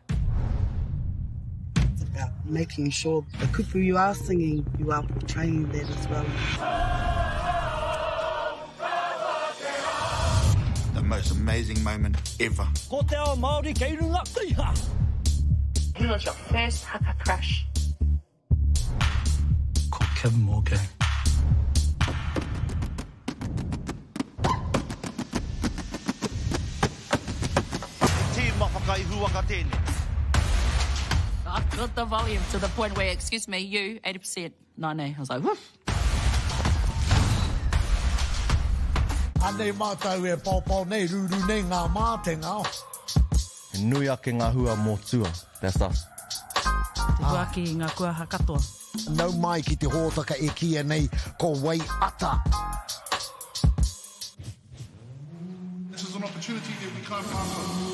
It's about making sure the kupu you are singing, you are portraying that as well. The most amazing moment ever. Ko te ao Māori kei runga tiha. Who was your first haka crush? Ko Kim Morgan. He tīma whakaihuwaka tēnei. I got the volume to the point where, excuse me, you, 80%, 90. I was like, woof. Anei mātou e paopao nei, rūrū nei ngā mātenga. He nui ake ngā hua mō tua. That's us. Te huaki i ngā kuaha katoa. Nau mai ki te hōtaka e kīia nei ko Wai Ata. This is an opportunity that we can't pass up.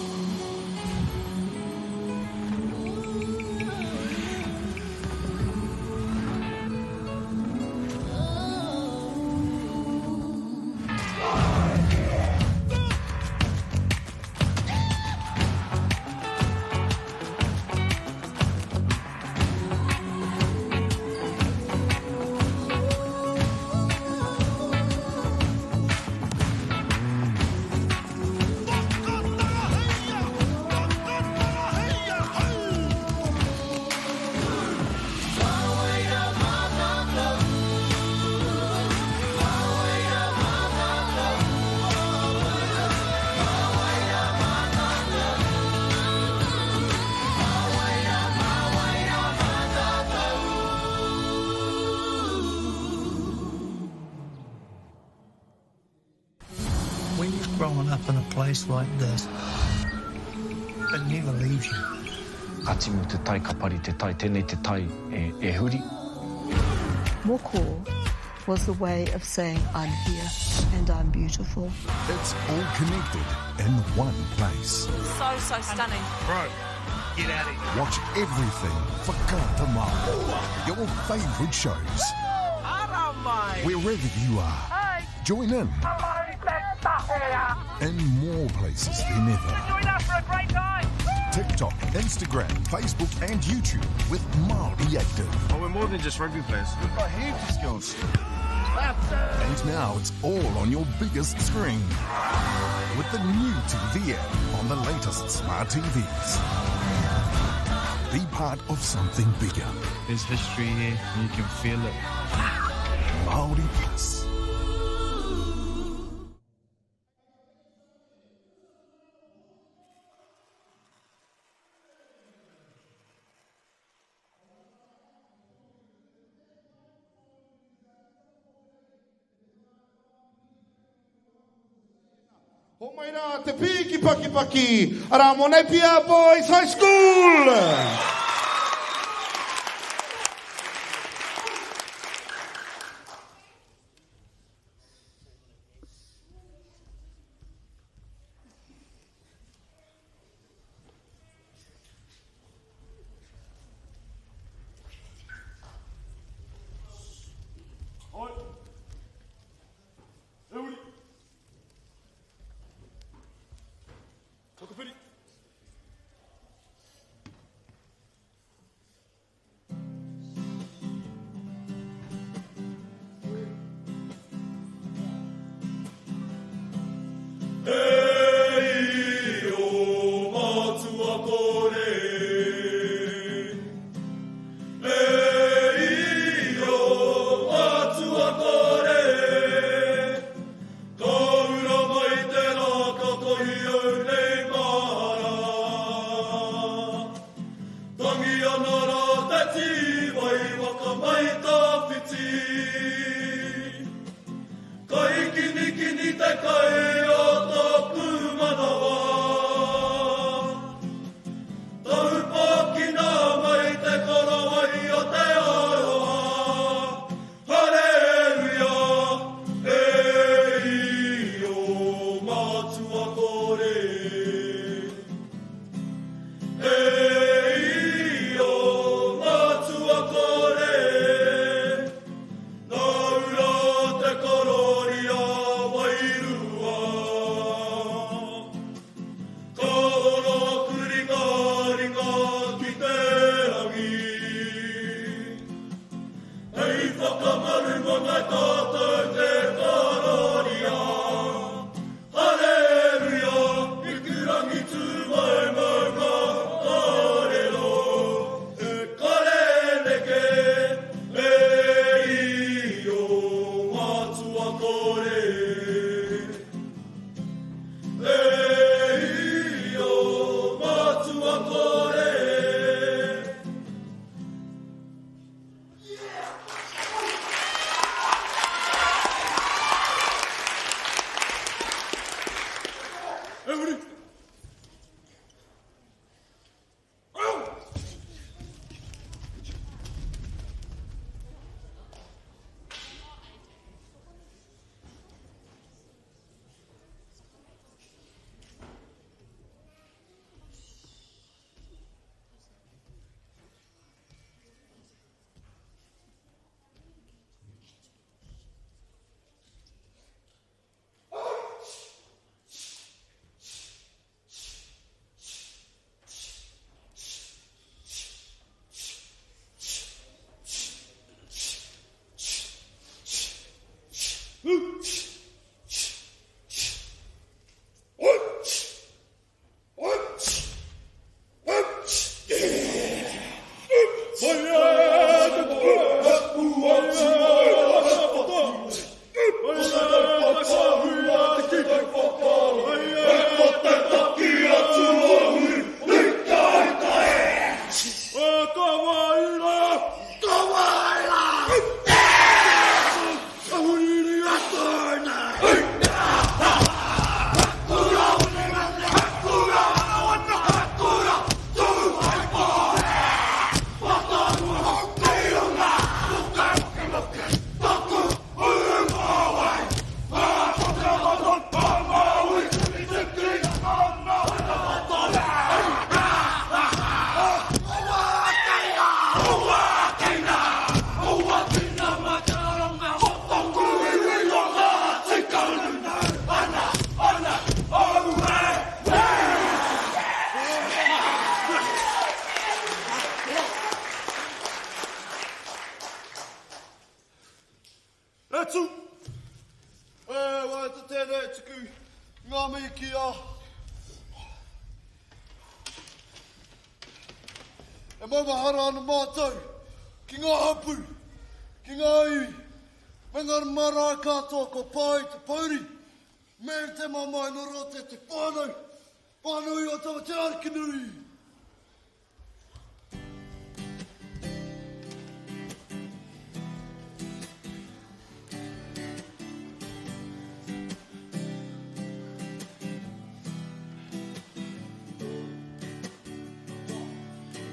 When you've grown up in a place like this, it never leaves you. Ka timu te tai, ka pari te tai, tēnei te tai e, e huri. Moko was a way of saying I'm here and I'm beautiful. It's all connected in one place. So, so stunning. Bro, get out of here. Watch everything Whakaata Māori. Your favourite shows. Wherever you are. Join in. In more places than ever. Join us for a great time. TikTok, Instagram, Facebook and YouTube with Māori Active. Well, we're more than just rugby players. We've got heaps of skills. And now it's all on your biggest screen. With the new TV app on the latest smart TVs. Be part of something bigger. There's history here, and you can feel it. Māori Plus. Homai rā te pī ki Pakipaki, arā mō Napier Boys High School! E uri. Whakawhiri. E i o matua kore. E i o matua kore. Ka ura mai te rā ka kohi au nei mahara. Tangi ana rā te tīwai waka mai tawhiti. Kai kinikini te kai o tōku manawa. Taupakina mai te korowai o te aroha. Hareruia, e i o matua kore. E i o matua kore. Nāu rā te kororia wairua. Ka ora aku ringa ringa ki te rangi. Hei whakamaru mō ngāi tātou te kororia. Hareruia, Hikurangi tū mai maunga kōrero. E kore neke, e i o matua kore. E i o matua kore. E uri. E tū! E waiata tēnei tuku Ngā mihi ki a E maumahara ana mātou ki ngā hapū, ki ngā iwi, me ngā marae katoa kua pā i te pouri me te mamae nō roto te whānau whānui o Tamateaarikinui.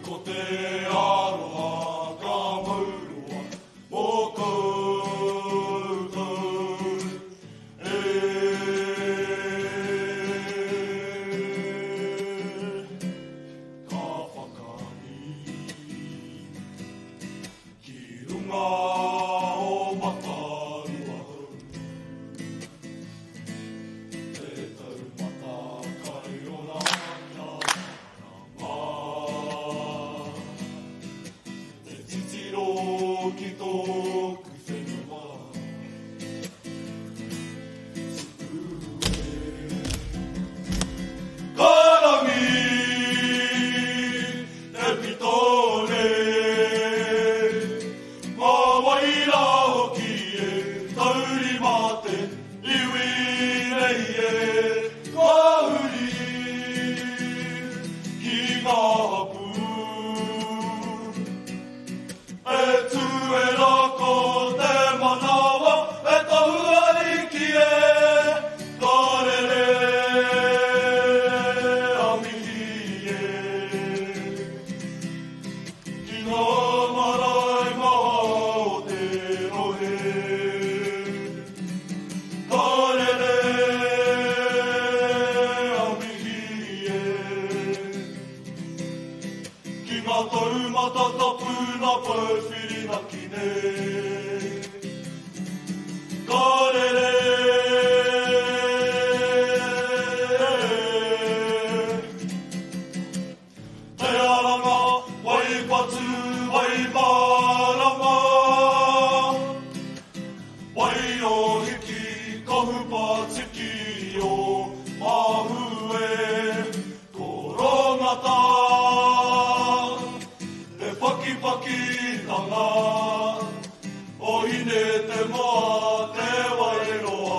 Ko te aroha ka mauroa mō koutou e. Ka whakahī ki runga o Matarua hou. Te taumata kai ora kia marama. Te titiro ki tōku whenua. Ka rangi te pito nei, mā wai rā hoki e taurima te iwi nei e, ka huri ki ngā hapū. E tū e rā ko te manawa e tohu ariki e, ka rere a mihi e. Ki ngā marae maha o te rohe, ka rere a mihi e. Ki ngā taumata tapu nā Pouwhirinaki nei, ka rere. Te aranga, wai patu, wai marama, wai o hiki, kohupa tiki o mahue, korongata, te pakipakitanga, o hine te moa, te wairoa.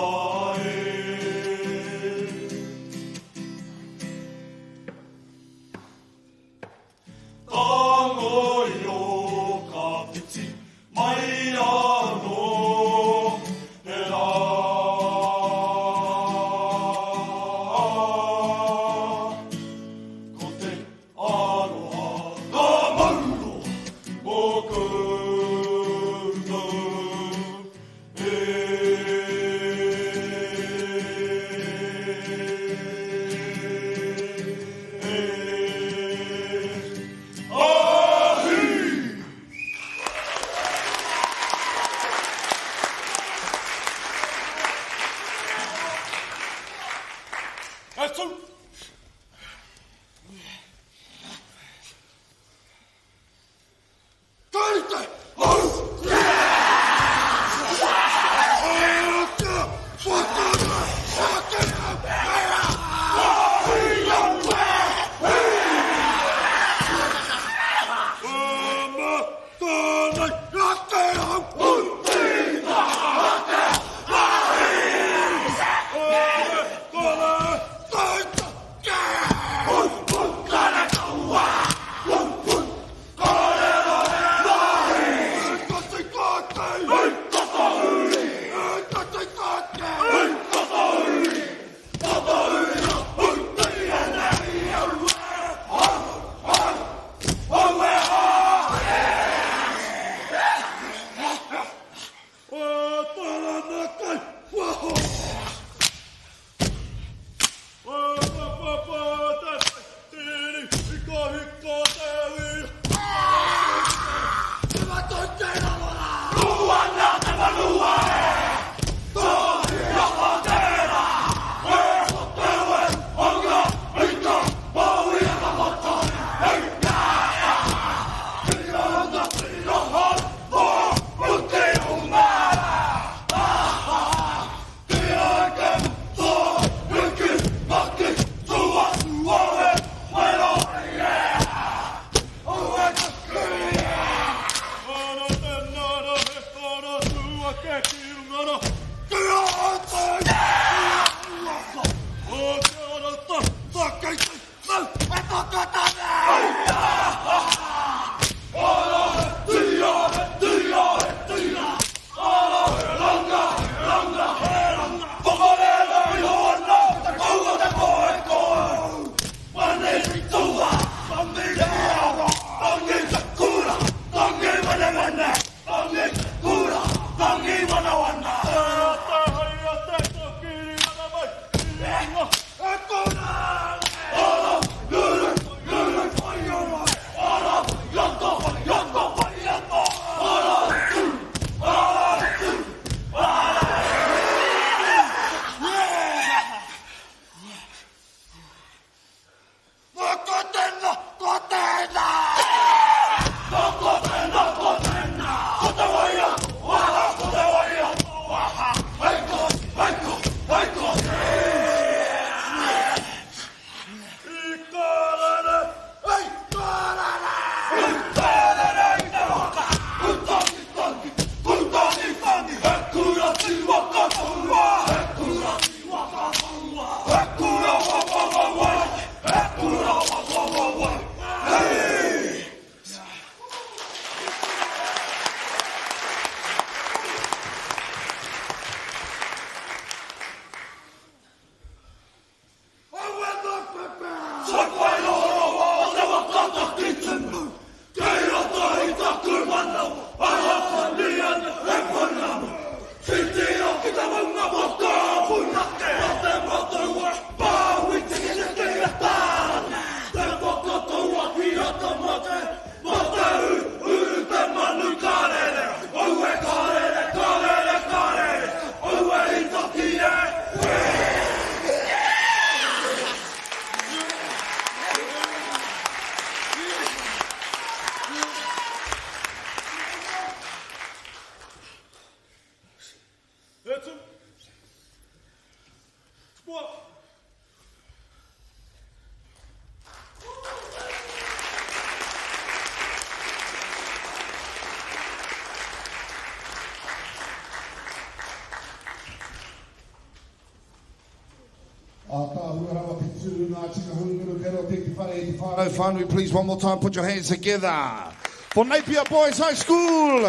tū Ngāti Kahungunu, kei roto i te whare i te whānau whānui. Please, one more time, put your hands together for Napier Boys High School.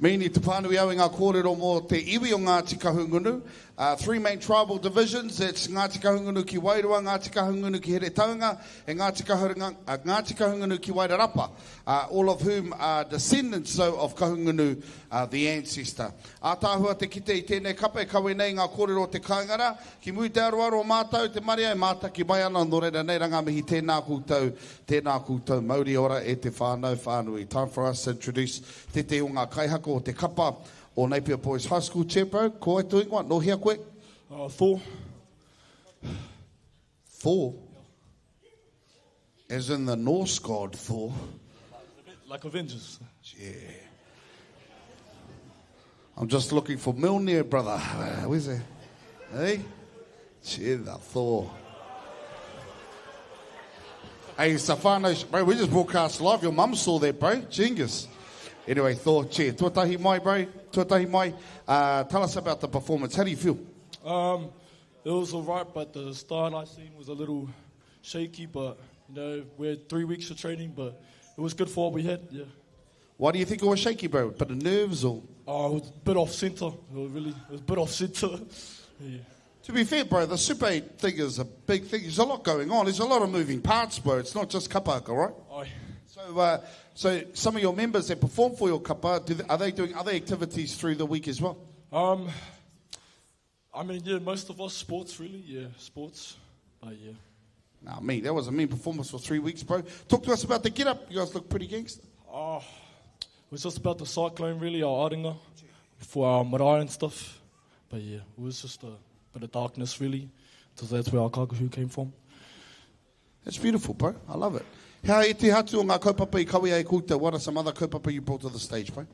Meini te pānui au i ngā kōrero mō te iwi o Ngāti Kahungunu. 3 main tribal divisions, that's Ngāti Kahungunu ki Wairoa, Ngāti Kahungunu ki Heretaunga, and Ngāti Kahungunu, Ngāti Kahungunu ki Wairarapa, all of whom are descendants so of Kahungunu, the ancestor. Ātaahua te kite i tēnei kapa e kawe nei ngā kōrero o te kāinga rā. Ki muri te aroaro o mātou, te marea e mātaki mai ana, nō reira nei rā ngā mihi tēnā koutou, tēnā koutou, mauri ora e te whānau whānui. Time for us to introduce Tētehi o ngā kaihaka o te kapa o Napier Boys High School, Chepro, ko wai tō ingoa? Nō hea koe? Thor. Thor? As in the Norse god Thor? Like Avengers. Yeah. I'm just looking for Mjolnir, brother. Where's he? Hey? Cheddar, Thor. Hey, Stefano, bro, we just broadcast live. Your mum saw that, bro. Genghis. Anyway, Thor, che, tuatahi mai, bro. Tuatahi mai. Tell us about the performance. How do you feel? It was all right, but the start I seen was a little shaky, but, you know, we had 3 weeks of training, but it was good for what we had, yeah. Why do you think it was shaky, bro? Bit of nerves or? Oh, it was a bit off centre. It was really, it was a bit off centre. Yeah. To be fair, bro, the Super 8 thing is a big thing. There's a lot going on. There's a lot of moving parts, bro. It's not just kapa haka, right? Aye. So some of your members that perform for your kapa, are they doing other activities through the week as well? Most of us, sports, really. Yeah, sports. But, yeah. Nah, me, that was a mean performance for 3 weeks, bro. Talk to us about the get-up. You guys look pretty gangster. Oh, it was just about the cyclone, really, our aringa, for our marae and stuff. But, yeah, it was just a bit of darkness, really, because that's where our kakahu came from. That's beautiful, bro. I love it. Hea e te hatu o ngā kaupapa i kawea e koutou? What are some other kaupapa you brought to the stage, bro?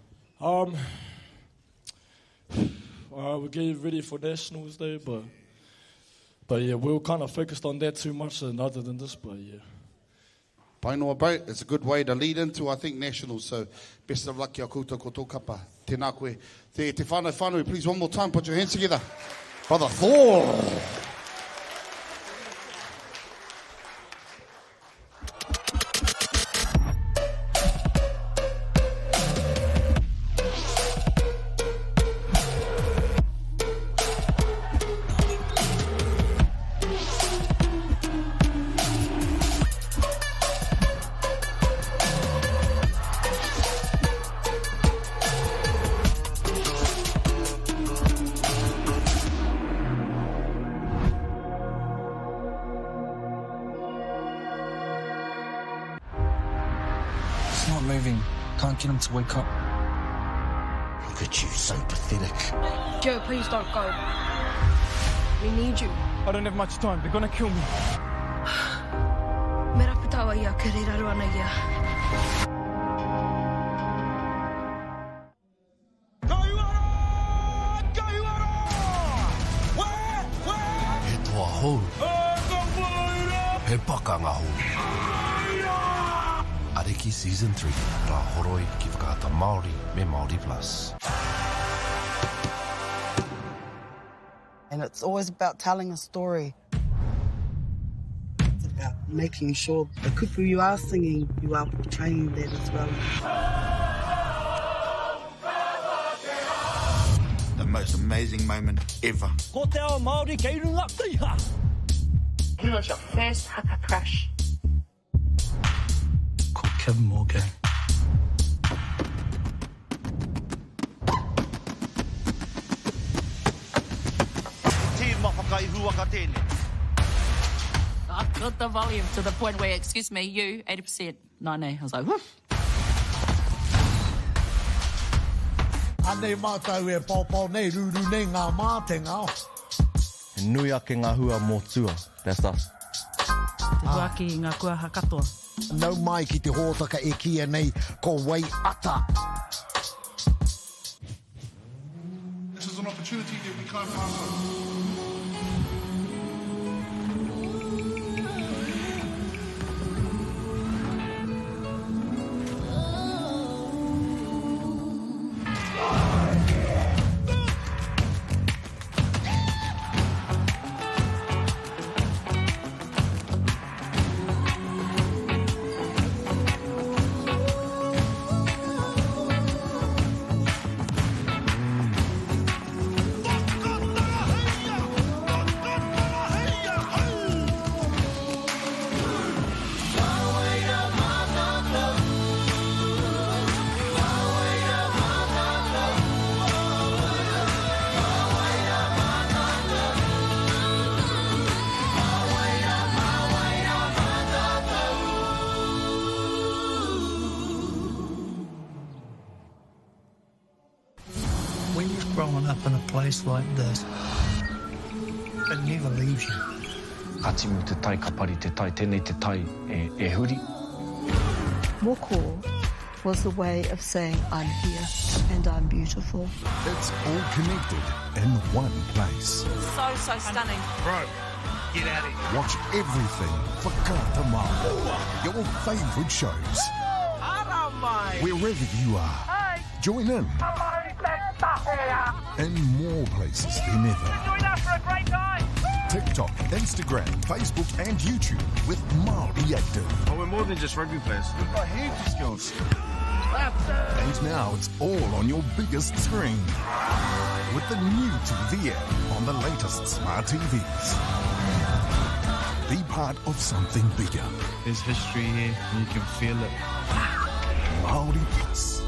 We're getting ready for nationals, though, but yeah, we were kind of focused on that too much, and other than this, but yeah. Painoa, bro, it's a good way to lead into, I think, nationals, so best of luck kia koutou ko tō kapa. Tēnā koe. Te whānau whānui, please, one more time, put your hands together. Brother Thor! Get him to wake up. Look at you, so pathetic. Joe, please don't go. We need you. I don't have much time. They're going to kill me. Me rapu taua ia, ke reira ruana ia. He toa hou. He pakanga hou. Ariki Season 3, Rā Horoi ki Whakaata Māori me Māori Plus. And it's always about telling a story. It's about making sure the kupu you are singing, you are portraying that as well. The most amazing moment ever. Ko te ao Māori kei runga, tiha! He was your first haka crush. Ko Kim Morgan. Tīma whakaihuwaka tēnei. I got the volume to the point where, excuse me, you, 80%, 90. I was like, woof. Anei mātou e paopao nei, rūrū nei ngā mātenga. He nui ake ngā hua mō tua. That's us. Te huaki i ngā kuaha katoa. Nau mai ki te hōtaka e kīia nei ko Wai Ata. This is an opportunity that we can't pass up. Growing up in a place like this, it never leaves you. Ka timu te tai, ka pari te tai, tēnei te tai e, e huri. Moko was the way of saying I'm here and I'm beautiful. It's all connected in one place. So, so stunning. Bro, get out of here. Watch everything for Whakaata Māori. Your favourite shows. Wherever you are. Join in. In more places than ever. Join us for a great time. TikTok, Instagram, Facebook and YouTube with Māori Active. Oh, we're more than just rugby players. We've got heaps of skills. And now it's all on your biggest screen. With the new TV app on the latest smart TVs. Be part of something bigger. There's history here, and you can feel it. Māori Plus.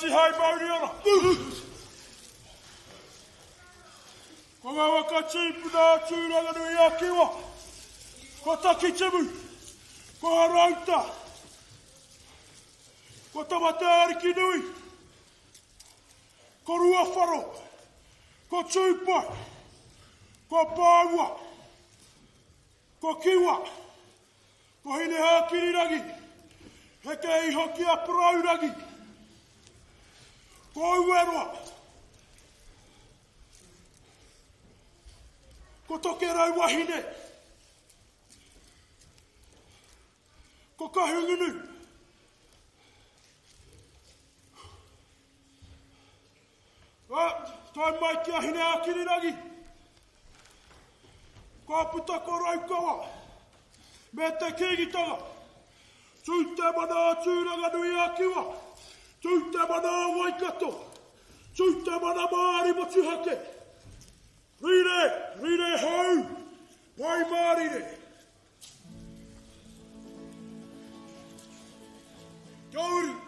Tihei Mauriora. Ko ngā waka tīpuna o Tūranganui-a-Kiwa, ko Takitimu, ko Harauta, ko Tamateaarikinui, ko Ruawharo, ko Tūpai, ko Pāua, ko Kiwa, ko Hinehākirirangi, heke iho ki a Paraurangi, ko Ueroa, Ko Tokerau wahine. Ko Kahungunu. Ah, tae mai ki a Hineākirirangi. Ka puta ko Raukawa me te Kīngitanga. Tū te mana o Tūranganui-a-Kiwa. Tū te mana o Waikato. Tū te mana Māori motuhake. Rire, rire hou, pai mārire. Kia uru.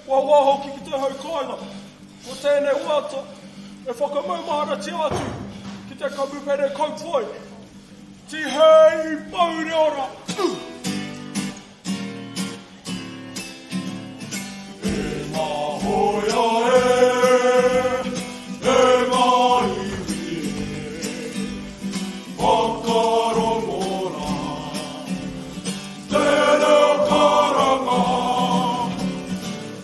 Wawā hoki ki te hau kāinga. Ko tēnei waiata e whakamaumaharatia atu ki te kamupene kauwhai. Tihei mauri ora! E ngā hoia e, e ngā iwi e, whakarongo rā. Te reo karanga,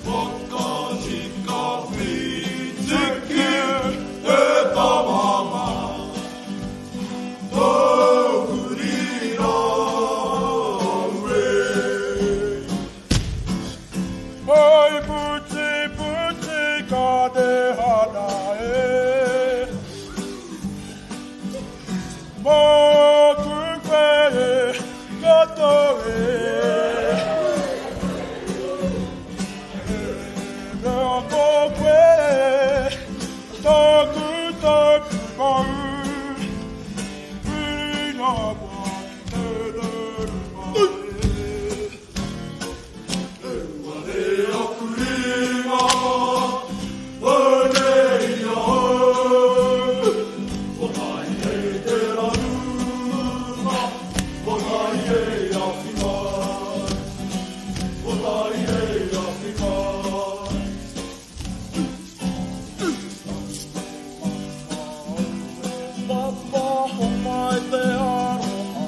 whakatika whitiki e tama mā. Tauri rau e. Hei puti puti ka te hana e. Mōku koe katoa e. Mea ko koe taku taku mau. Whiringa wā ki te reruma e. E ware aku ringa, anei ahau. Whakahi e te rarunga, whakahi e awhina. Whakahi e awhina. Papa, homai te aroha,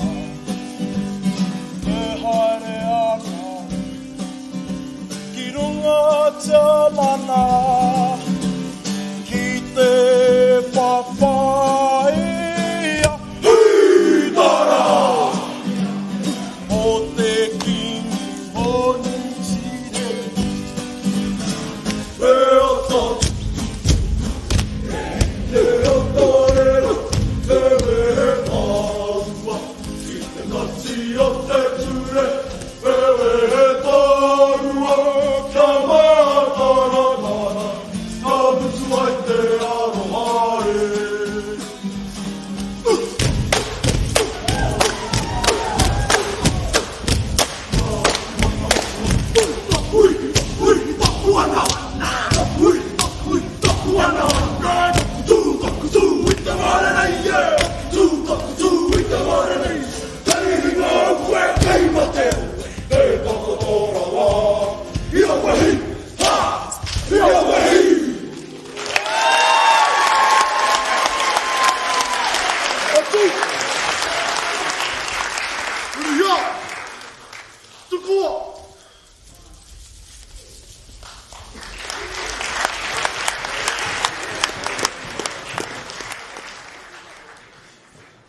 e haere ana ki runga te mana, ki te whawhaia. Hītara! O te Kingi o Niu Tīreni. E ata, e ata rera, te wehe tāua, ki te kati o te ture, e wehe tāua, kia mātaratara, ka mutu ai te aroha e.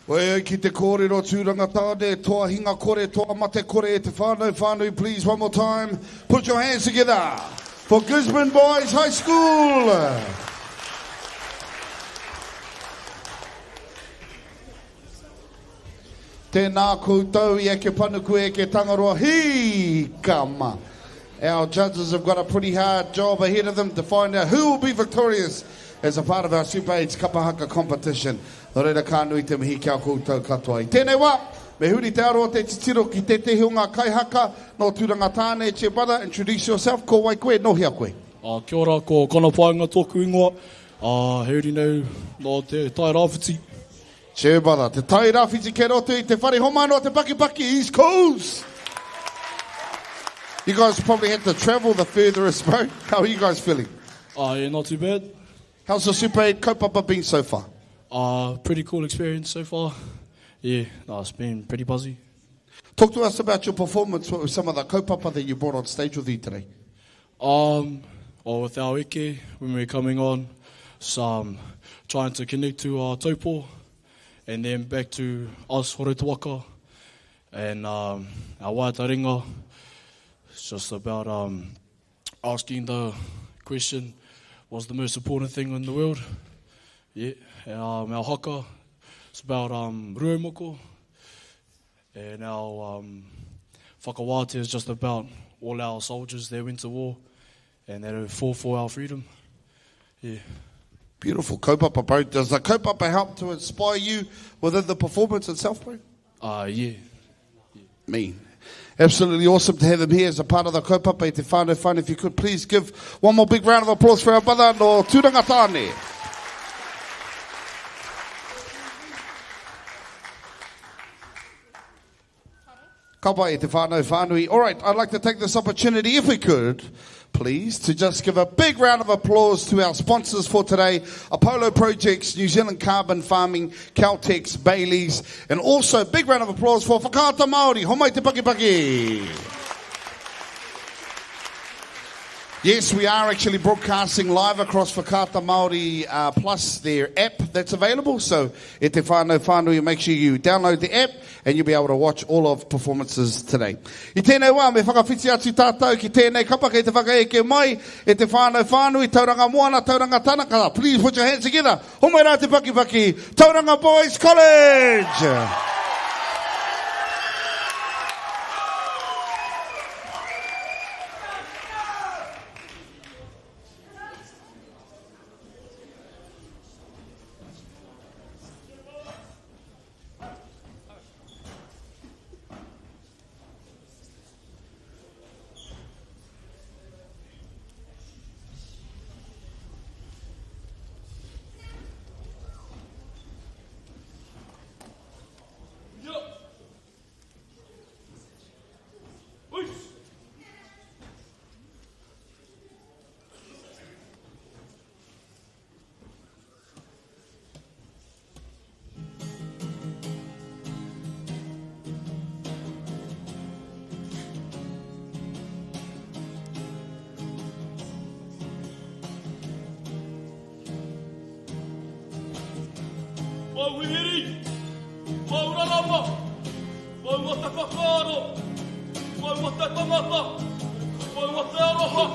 Wai ki te kōrero tūranga tāne, toa hinga kore, toa mate kore e te whānau whānui, please one more time, put your hands together for Gisborne Boys High School. Tēnā koutou i eke panuku e eke tangaroa, hī kama. Our judges have got a pretty hard job ahead of them to find out who will be victorious as a part of our Super 8 Kapa Haka competition. Nō reira ka nui te mihi ki a koutou katoa. I tēnei wā, me huri te aro o te titiro ki tētehi o ngā kaihaka nō Tūranga Tāne. Che brother, introduce yourself, ko wai koe, nō hea koe? Kia ora, ko Connor Paenga tōku ingoa, he uri nei nō Te Tai Rāwhiti. Che brother, Te Tai Rāwhiti kei roto i te whare homano o te Pakipaki, East Coast! You guys probably had to travel the furthest, bro. How are you guys feeling? Yeah, not too bad. How's the Super 8 kaupapa been so far? Pretty cool experience so far. Yeah, no, it's been pretty buzzy. Talk to us about your performance with some of the kaupapa that you brought on stage with you today. Well, with our eke, when we were coming on, some trying to connect to our taupo, and then back to us, Horouta and our waiata ringa. It's just about asking the question, what's the most important thing in the world? Yeah, our haka, it's about Rūaumoko, and our whakawātea is just about all our soldiers that went to war and that have fought for our freedom. Yeah. Beautiful kaupapa, bro. Does the kaupapa help to inspire you within the performance itself, bro? Yeah. Mean. Absolutely awesome to have him here as a part of the kaupapa i te whānau whānui. If you could please give one more big round of applause for our brother no Tūranga Tāne. Ka pai e te whānau whānui. All right, I'd like to take this opportunity, if we could, please, to just give a big round of applause to our sponsors for today, Apollo Projects, New Zealand Carbon Farming, Caltex, Bayleys, and also a big round of applause for Whakaata Māori. Homai te pakipaki. Yes, we are actually broadcasting live across Whakaata Māori uh, plus their app that's available. So, e te whānau whānui, make sure you download the app and you'll be able to watch all of performances today. I tēnei wā, me whakawhiti atu tātou ki tēnei kapa kei te whakaeke mai e te whānau whānui, Tauranga Moana, Tauranga Tanaka. Please put your hands together. Homai rā te pakipaki, Tauranga Boys College! Mau hihiri, mau rarama, mau te whakaaro, mau te tangata, mau te aroha,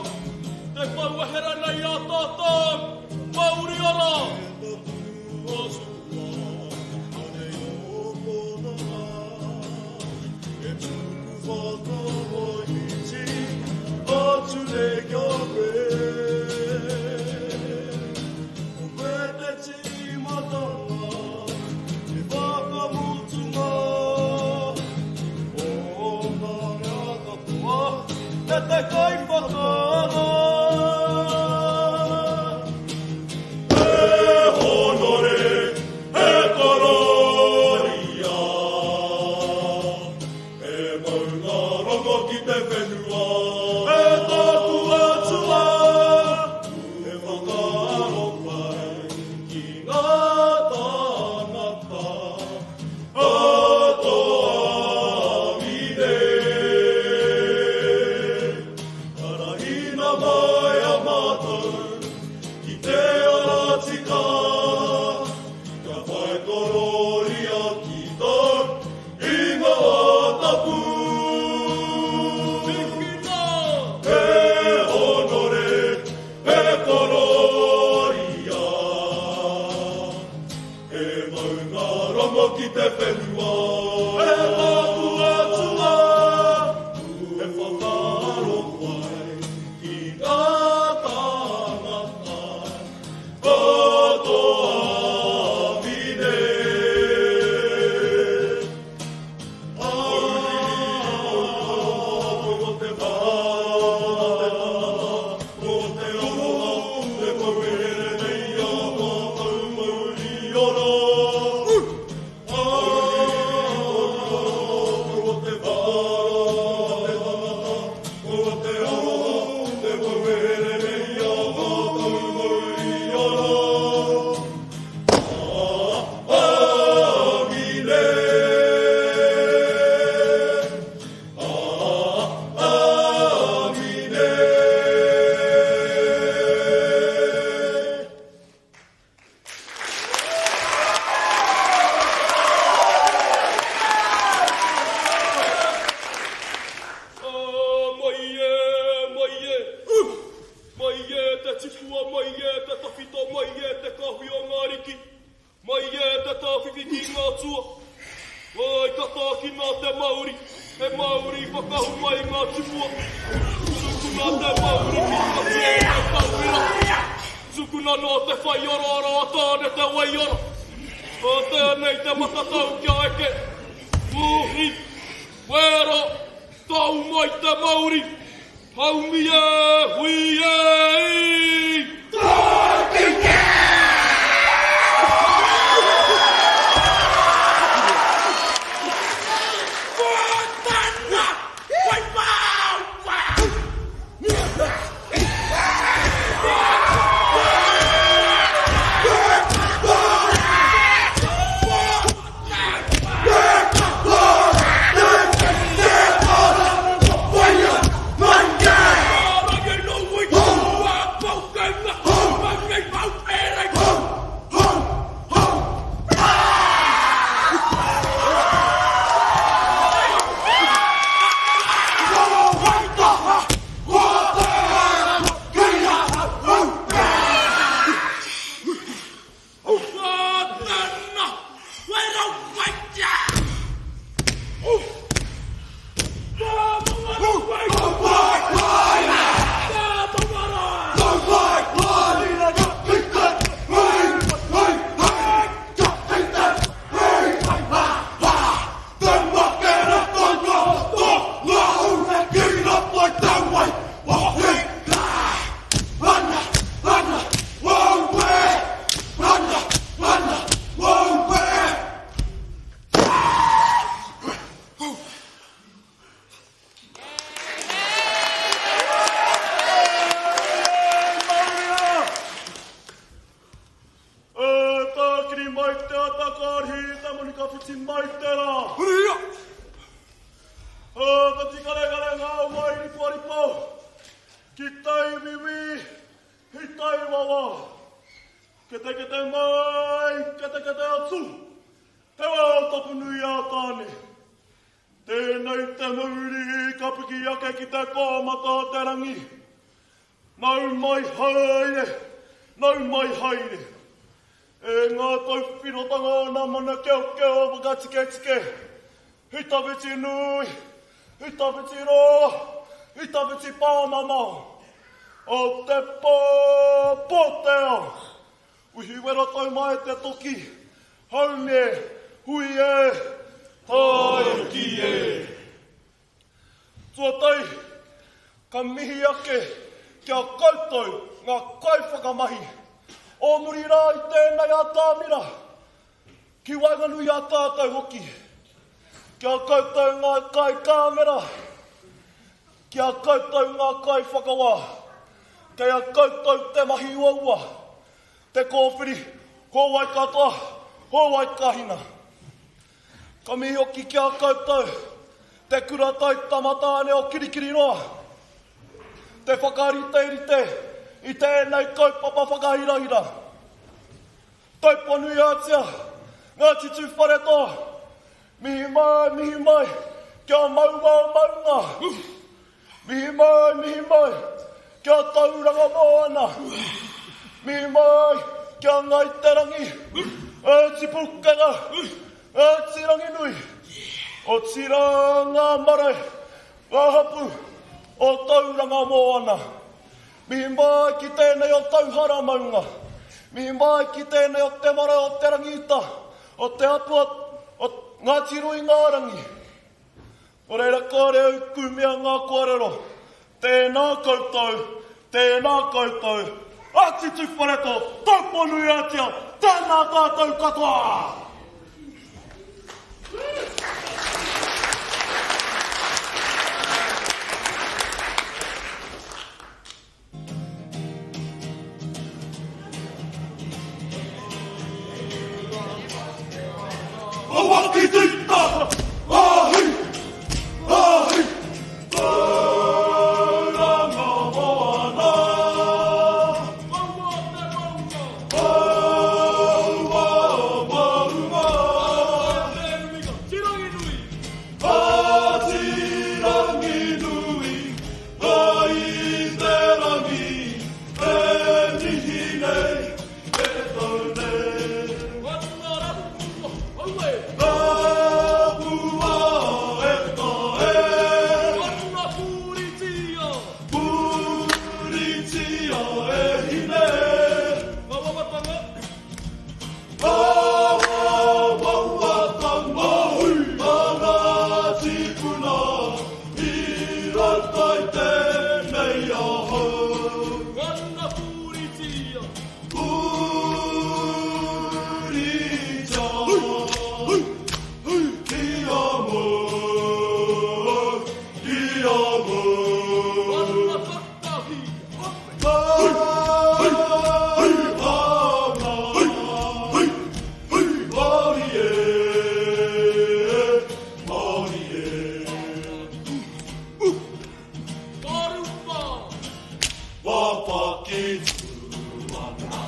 te pouwehera nei a tātou, mauri ora! Te kaiwhakaara. He honore, he kororia, he maunga rongo ki te whenua, he tāku atua, he whakaaro pai ki ngā tāngata katoa mine. Arahina mai a mātou ki te ara tika, kia whai kororia ki tōu ingoa tapu. He honore, he kororia, he maunga rongo ki te whenua, he tāku atua, he whakaaro pai ki ngā tāngata katoa mine. Mai e, mai e, mai e te tipua, mai e te tawhito, mai e te kāhui o ngā ariki, mai e te tāwhiwhi ki ngā atua. Ai ka tākina te mauri, he mauri whakahu mai ngā tipua. Tukuna te mauri ki ngā tua o te tauira. Tukuna nō te whaiorooro a Tāne te waiora. Ā tēnei te matatau kia eke. Uhi, wero, Tau mai te mauri, haumi e, hui e, i! Tākiki! E tākiri mai te ata ka rhi te moni ka whiti mai te rā. Hurihia! E ka tikarekare ngā wai ripo ki tai wiwi, ki tai wawa. Ketekete mai, ketekete atu, te wā o Tapanui a Tāne. Tēnei te mauri ka piki ake ki te kōmata o te rangi. Nau mai haere, nau mai haere. E ngā tauwhirotanga o nā mana keokeo whakatiketike, i tawhiti nui, i tawhiti roa, i tawhiti pāmamao, o te pō, pō te ao. Uhi wera tau mai te toki, haumi e, hui e, tāiki e. Tuatahi, ka mihi ake ki a koutou ngā kaiwhakamahi o muri rā i tēnei atamira, ki waenganui i a tātou hoki, ki a koutou ngā kaikāmera, ki a koutou ngā kaiwhakawā, kei a koutou te mahi uaua, te kōwhiri, ko wai ka toa, ko wai ka hina. Ka mihi hoki ki a koutou, te kura tai tamatāne o Kirikiriroa, te whakariterite i tēnei kaupapa whakahirahira. Tauponuiatia, Ngāti Tūwharetoa, mihi mai, mihi mai, kia maunga o maunga. Mihi mai, mihi mai, kia Tauranga moana. Mihi mai, kia Ngai Te Rangi, Ngāti Pūkenga, Ngāti Ranginui, otirā ngā marae, ngā hapū o Tauranga moana. Mihi mai ki tēnei o Tauhara maunga. Mihi mai ki tēnei o te marae o Te Rangiita, o te hapū o Ngāti Ruingārangi. Nō reira kāre au kumea ngā kōrero. Tēnā koutou, tēnā koutou, Āti Tūwharetoa, Taupō-nui-ā-Tia, tēnā tātou katoa! ki ana,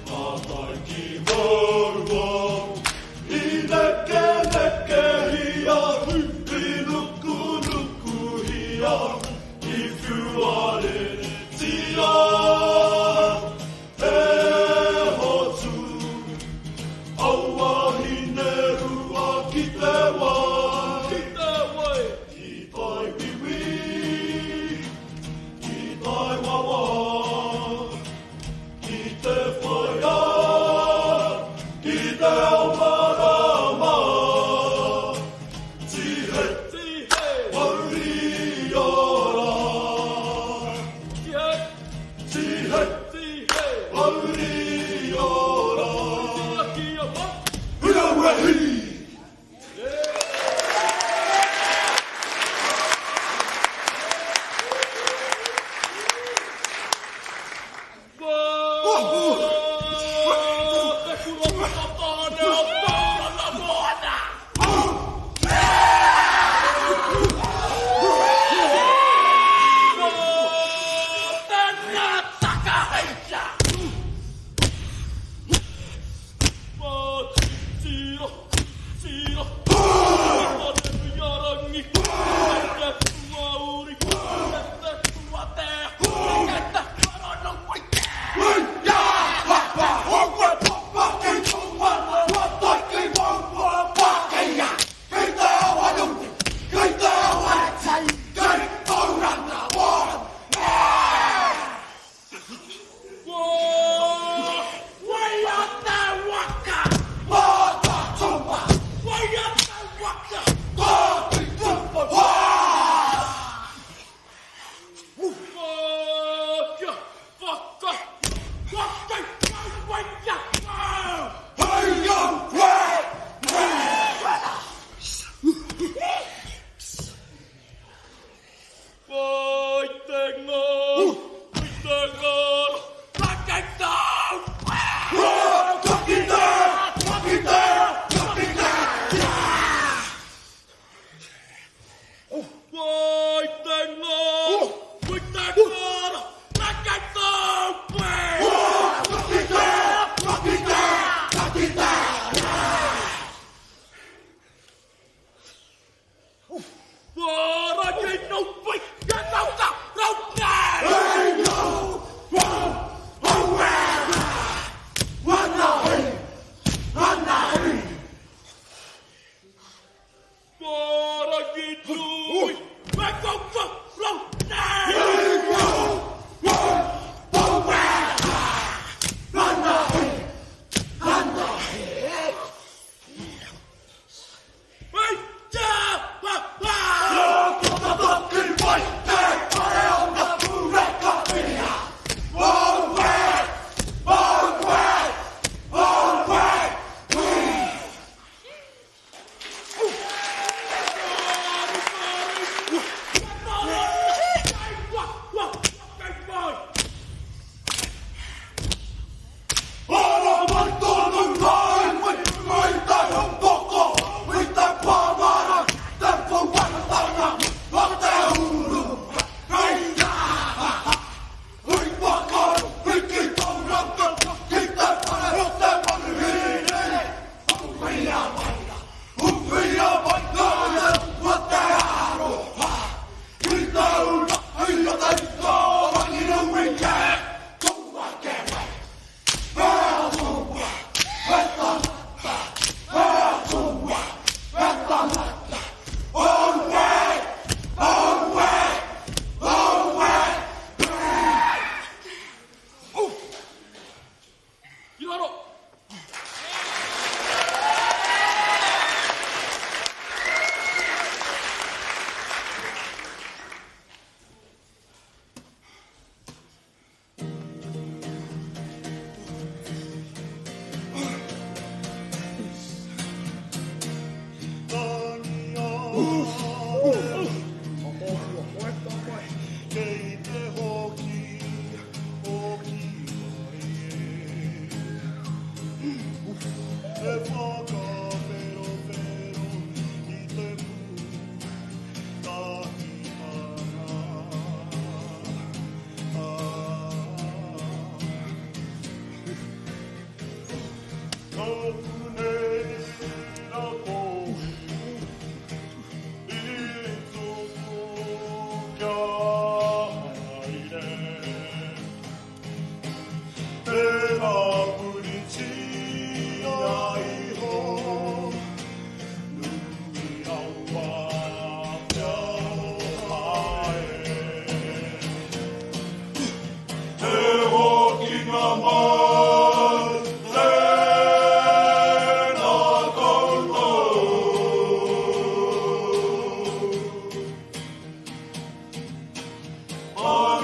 ka tai ki waua. I neke neke hia, i nuku nuku hia, i whiua reretia. E hotu, aua hine rua ki te wai. Ki te wai. Ki tai wiwi, ki tai wawa, ki te whaia, ki te ao marama. Tihe, tihe, mauri ora. Tihe, tihe, tihe, mauri ora. Hura wehi!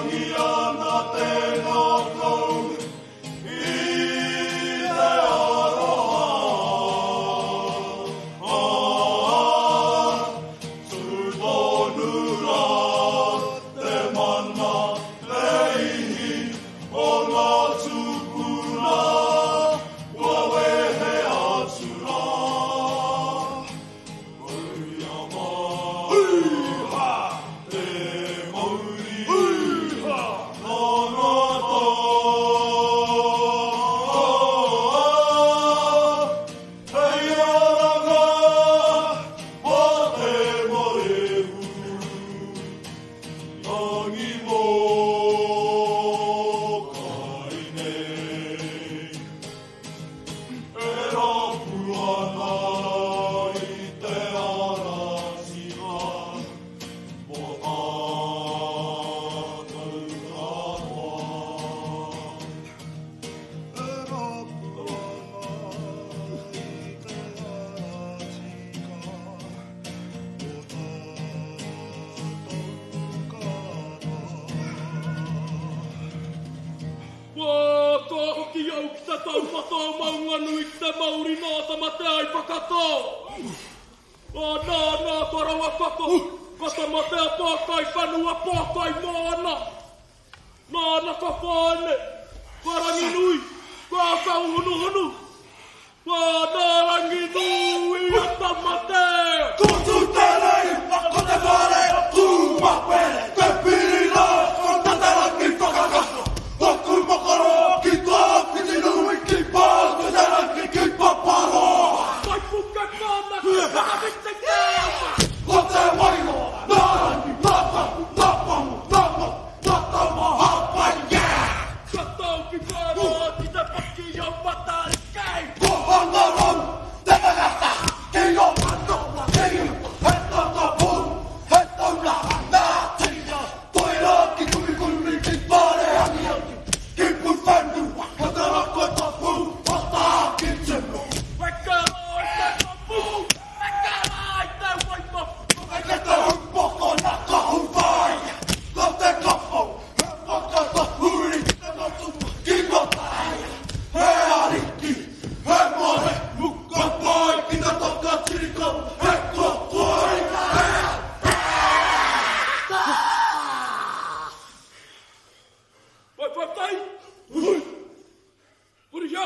Tangi ana te ngākau i te aroha. Tū tonu rā te mana, te ihi o ngā tūpuna kua wehe atu rā. Mauria mai te mauri tangata. Hei oranga mā te mōrehu, tangi mōkai nei. E rapu ana i te ara tika mō tātou katoa. E rapu ana i te ara tika mō tātou katoa. Kua toa hoki au ki te taumata o Maunganui ki te mauri nā Tamatea i whakatō. Ā, nāna tō rawa kako, ko Tamatea pōkai whenua pōkai moana. Nāna ka whāne, ka Ranginui, ka Kauhunuhunu. Ā, nā Ranginui a Tamatea. Ko Tūterei, ko te whare, Tūmapere, te piri rā, ko Tatarangi whakakaha, Taku makaro ki Tāwhitinui, ki Pātuterangi, ki Paparoa. Whai puke kāna ki Whakawhiti te awa. Ko te wairua, nā Rangi, nā Tapu, nā Pango, nā Mata, nā Tama hāpai, yeah! Ka tau ki Whāroa, ki te paki o Matariki. Ko Hangarau te tangata, ki o Manawa, ki he tangapū, he taura, nā Tina, toira ki Kurikuri, ki Pareangiangi, ki Pūwhenua, ko te rako tapu, o Tākitimu. Weka rā i te tapu, weka rā i te waimapu. Eke te upoko nā Kahuwhāia, ko te kapo, he waka tahuri ki te matua, ki Mataia, he ariki, he morehu, ka pae ki te toka tiriko, he kokoi, he Wai whai tai! Hui! Hurihia!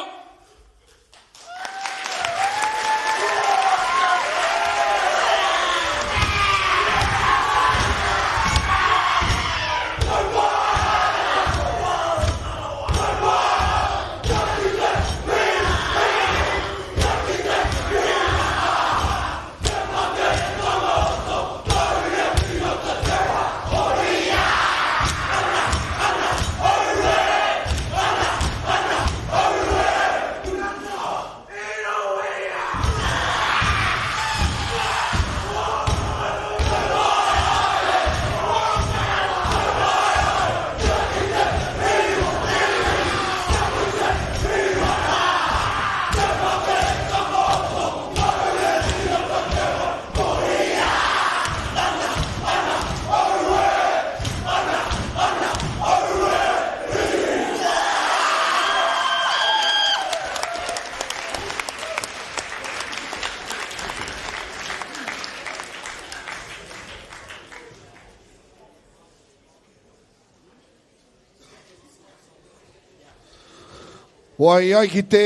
Wai ai ki te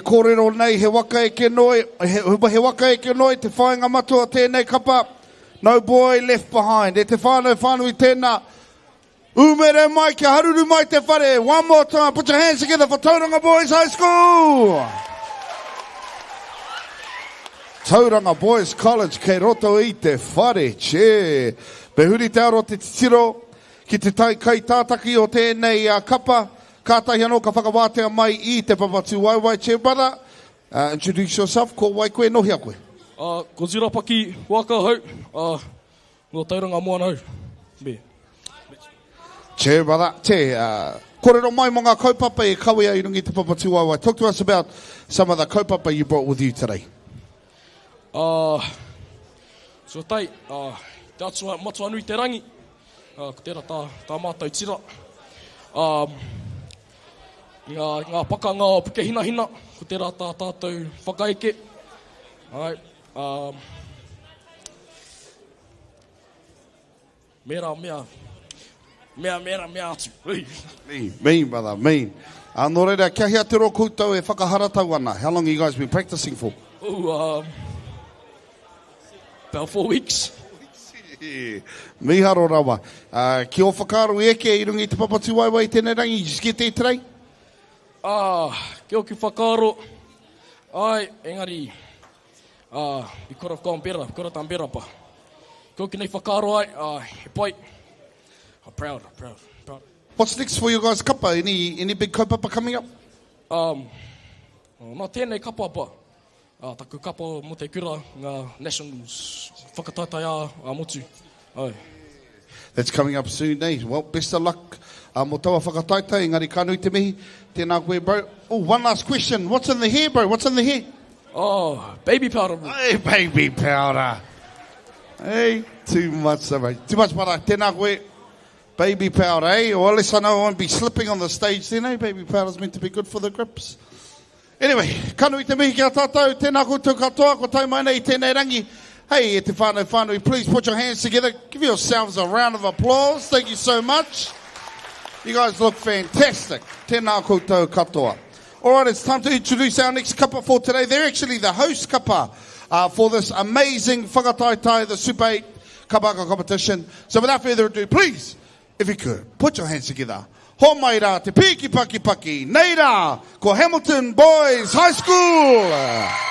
kōrero nei he waka eke noi, he, he waka eke noi te whāinga matua tēnei kapa. No boy left behind. E te whānau whānui tēnā. Umere mai kia haruru mai te whare. One more time, put your hands together for Tauranga Boys High School. Tauranga Boys College kei roto i te whare. Che. Me huri te aro te titiro ki te tai kai tātaki o tēnei kapa. Kātahi anō ka whakawātea mai i te papa tūwaewae. Che brother, uh, introduce yourself. Ko wai koe, nō hea koe? Uh, ko Zirapaki Waka hau, uh, nō Tauranga Moana au. Me. Che brother, che, uh, kōrero mai mō ngā kaupapa e kawea i runga i te papa tūwaewae. Talk to us about some of the kaupapa you brought with you today. Uh, tuatai, uh, te atua matua nui te rangi. Ko tērā tā, tā mātou tira. Um, i ngā, ngā pakanga o Pukehinahina, ko tērā tā tātou whakaeke. Ai, um, Mera mea, mea mera mea atu. Me, me, brother, me. Uh, nō reira, kia hea te ro koutou e whakaharatau ana? How long you guys been practicing for? Oh, um, about four weeks. Miharo rawa. Uh, ki o whakaaro i eke i runga i te papatūwaewae i tēnei rangi, did you get there today? Ah, ki oku whakaaro, ai, engari, ah, we could have gone better, we could have done better, but ki oku nei whakaaro ai, ah, he pai. I'm proud, I'm proud, proud. What's next for you guys kapa? Any, any big kaupapa coming up? Um, oh, nā tēnei kapa, but ah, taku kapa mo te kura, ngā nationals whakataetae a, a motu. Ai. That's coming up soon, eh? Well, best of luck uh, mo taua whakataetae, engari ka nui te mihi. Tēnā koe, bro. Oh, one last question. What's in the hair, bro? What's in the hair? Oh, baby powder, bro. Hey, baby powder. Hey, too much, mate. Too much, brother. Tēnā koe. Baby powder, eh? Well, at least I know I won't be slipping on the stage then, eh? Baby powder's meant to be good for the grips. Anyway, ka nui te mihi ki a tātou. Tēnā koutou katoa, ko tau mai nei i tēnei rangi. Hey, e te whānau whānui, please put your hands together. Give yourselves a round of applause. Thank you so much. You guys look fantastic. Tēnā koutou katoa. All right, it's time to introduce our next kapa for today. They're actually the host kapa uh, for this amazing whakataetae, the Super 8 Kabaka competition. So without further ado, please, if you could, put your hands together. Ho mai rā, te pīki paki paki, nei rā, ko Hamilton Boys High School!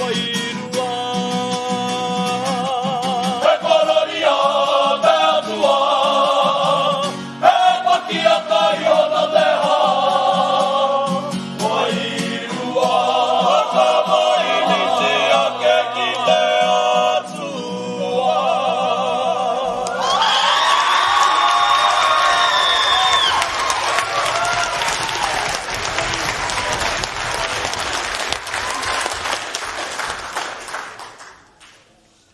wairua. He kororia te Atua, he pakiaka i ona te hā wairua. Whakamainitia ake ki te Atua.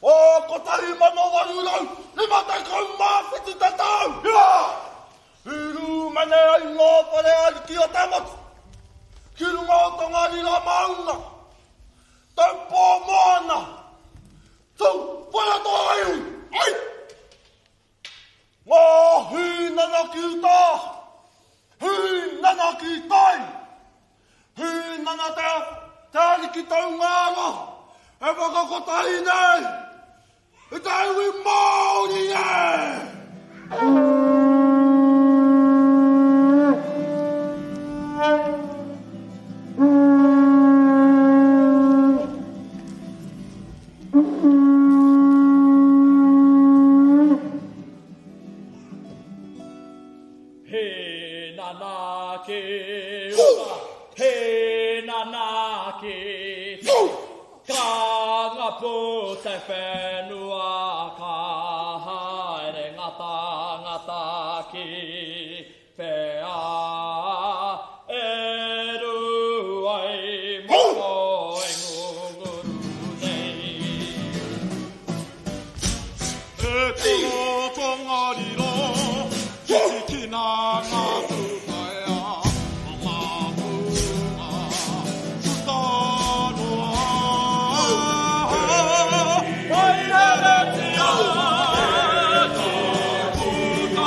O 1857 te tau! Ia! I rūmene ai ngā whare ariki o te motu ki runga o Tongariro maunga, Taupō moana, Tūwharetoa iwi, ai! Ngā hīnana ki uta, hīnana ki tai, hīnana te, te ariki taungāra e whakakotahi nei i te iwi Māori e! He nana ke ora, he nana ke Ka ngapu te whenua, ka haere ngā tāngata ki whea e rū ai moko e ngunguru nei. E koro Tongariro, tikina ngā tūpaea, o ngā pūnga, puta noa. Waireretia te puta,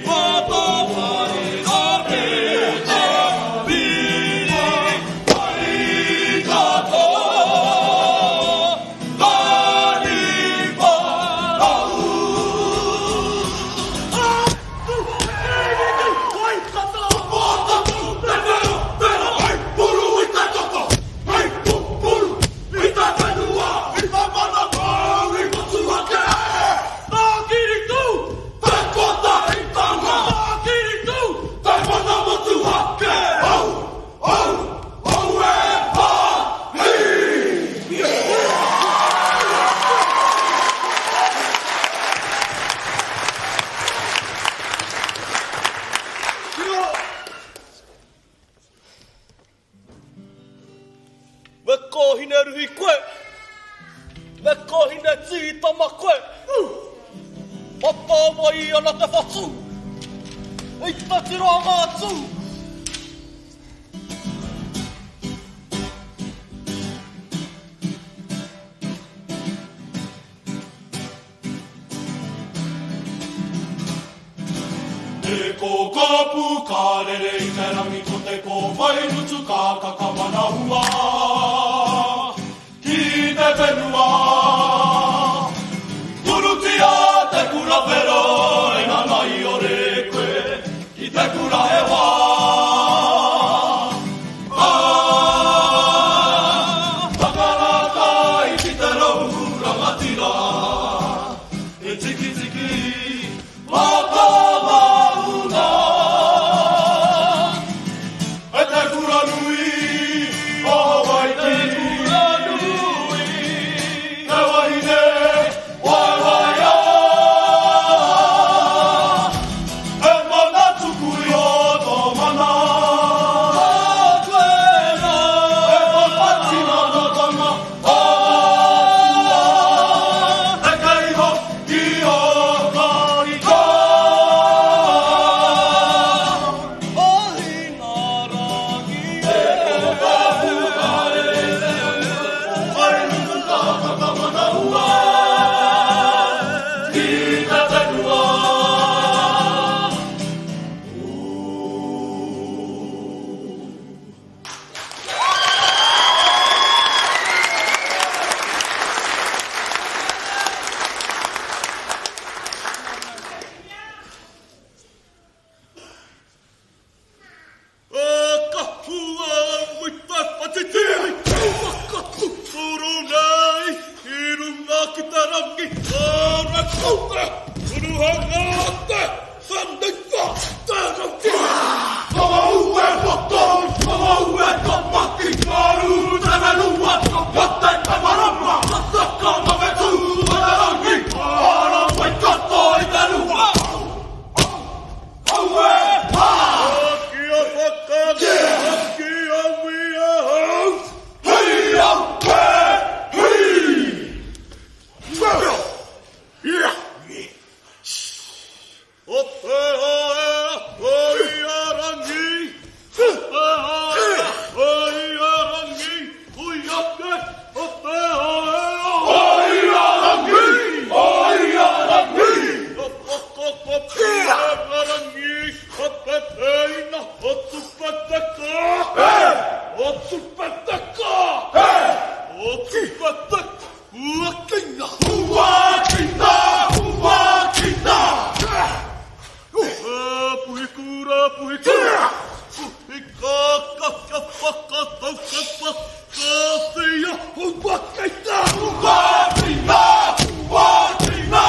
whakawhai ake te piri, Waikato, Taniwha rau. Me kōhine ruhi koe, me kōhine tītama koe. Matawai ana te whatu, i te tirohanga atu. Te kōkōpū ka rere i te rangi ko te kōwhai ngutu ka kakamanahua ki te whenua. Purutia te kura whero e nanaiore koe ki te kura he wā. Takaraka i ki te rau rangatira e tikitiki Whakamauna e te kura nui o Hawaiki. Te kura nui Tupataka! He! O Tupataka! Huakina! Huakina! Huakina! Puhikura, puhikura! Puhikaka, ka whakatau, ka whakawhia! Huakina! Huakina! Huakina!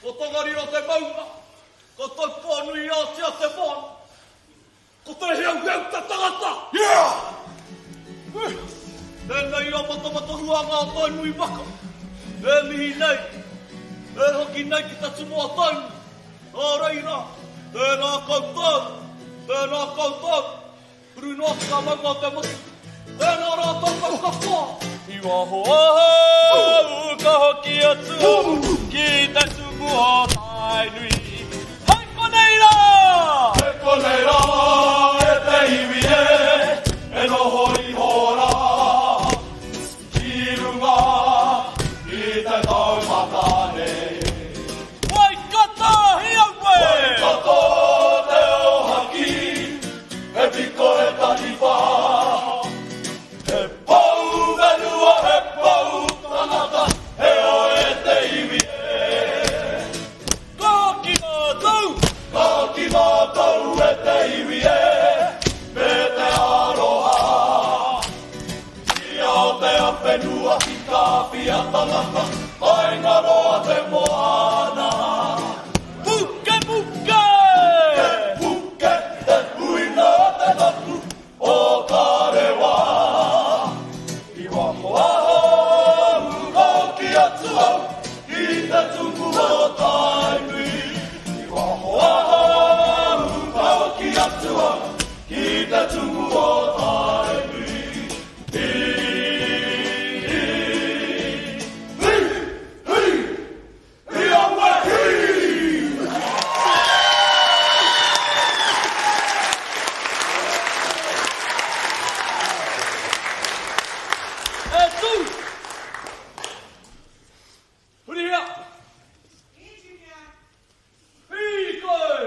Ko Tongariro te maunga, ko Taupō-nui-ātea te moana, ko Te Heuheu te tangata! Yeah! Tēnei a Matamatohuanga o Tainui waka, e mihi nei, e hoki nei ki te tumu o Tainui. Nō reira, tēnā koutou, tēnā koutou, Huri noa ki ngā maunga o te motu. Tēnā rā tātou katoa. I waho ahau ka hoki atu ki te tumu o Tainui. Hei konei rā! Hei konei rā e te iwi e, e noho iho rā. Ki runga i te taumata nei. Waikato, hi aue! Waikato te ohaki, he piko he taniwha. He pou whenua, he pou tangata, he oe te iwi e. Ka ki mātou! Ka ki mātou e te iwi e, me te aroha. Ki Aotea whenua, ki Kāwhia tangata, Paengaroa te moana. Pukepuke! Te puke, te huinga o te tapu o Karewa. I waho ahau, ka hoki atu au ki te tumu o Tainui. I waho ahau, ka hoki atu au ki te tumu o Tainui. E tū! Hurihia! Hīkoi!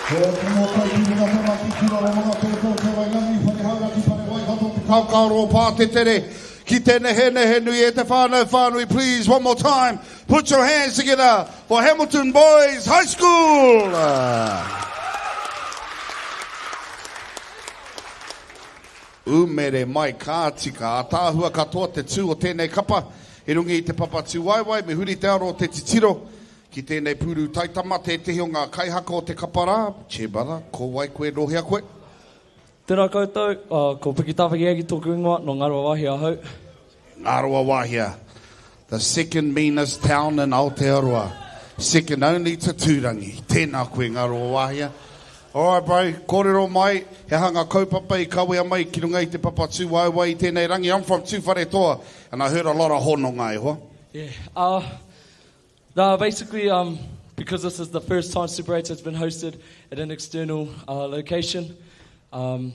Ko te mōkai ki runga tama ki Kura Tōtō Te Wairangi Whare Hauraki Whare Waikato Te Kaokaoroa Pātetere ki te nehenehenui e te whānau whānui please one more time put your hands together for Hamilton Boys High School! Umere mai ka tika. Ataahua katoa te tū o tēnei kapa i runga i te papa tūwaewae me huri te aro o te titiro ki tēnei pūru taitama tētehi o ngā kaihaka o te kapa rā. Che brother, ko wai koe, nō hea koe? Tēnā koutou, ko Piki Tawhikiaki tōku ingoa, nō Ngāruawāhia ahau. Ngāruawāhia, the second meanest town in Aotearoa, second only to Tūrangi. Tēnā koe Ngāruawāhia. Alright bro, kōrero mai, he aha ngā kaupapa i kawea mai ki runga i te papa tūwaewae i tēnei rangi? I'm from Tūwharetoa and I heard a lot of hononga e hoa. Yeah, uh, nah, basically, um, because this is the first time Super 8 has been hosted at an external uh, location, um,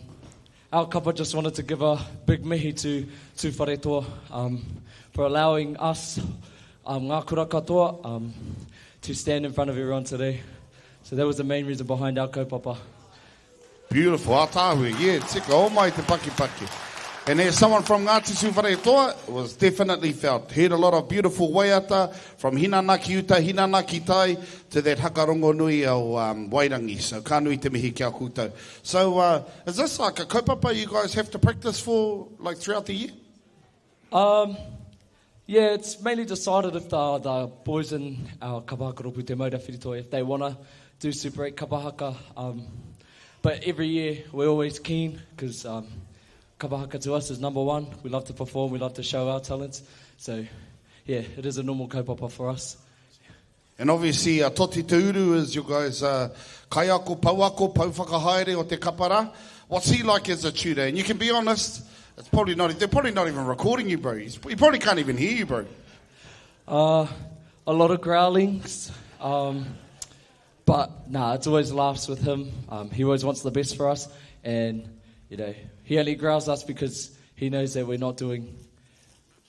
our kapa just wanted to give a big mihi to Tūwharetoa um, for allowing us, um, ngā kura katoa, um, to stand in front of everyone today. So that was the main reason behind our kaupapa. Beautiful. Ataahua. Yeah, tika. O mai te pakipaki. And as someone from Ngāti Tūwharetoa, it was definitely felt. Heard a lot of beautiful waiata from Hinana ki uta, Hinana ki tai, to that haka rongonui o um, Wairangi. So ka nui te mihi ki a koutou. So uh, is this like a kaupapa you guys have to practice for like throughout the year? Um, yeah, it's mainly decided if the, the boys in our kapa haka rōpū Te Maura Whiritoa, if they want to do Super 8 kapa haka. Um, but every year we're always keen because um, kapa haka to us is number one. We love to perform, we love to show our talents. So, yeah, it is a normal kaupapa for us. And obviously, uh, Toti Te Uru is your guys' uh, kaiako, pouako, pouwhakahaere o te kapara. What's he like as a tutor? And you can be honest, it's probably not, they're probably not even recording you, bro. He's, he probably can't even hear you, bro. Uh, a lot of growlings. Um, but nah, it's always laughs with him. Um, he always wants the best for us. And, you know, he only growls us because he knows that we're not doing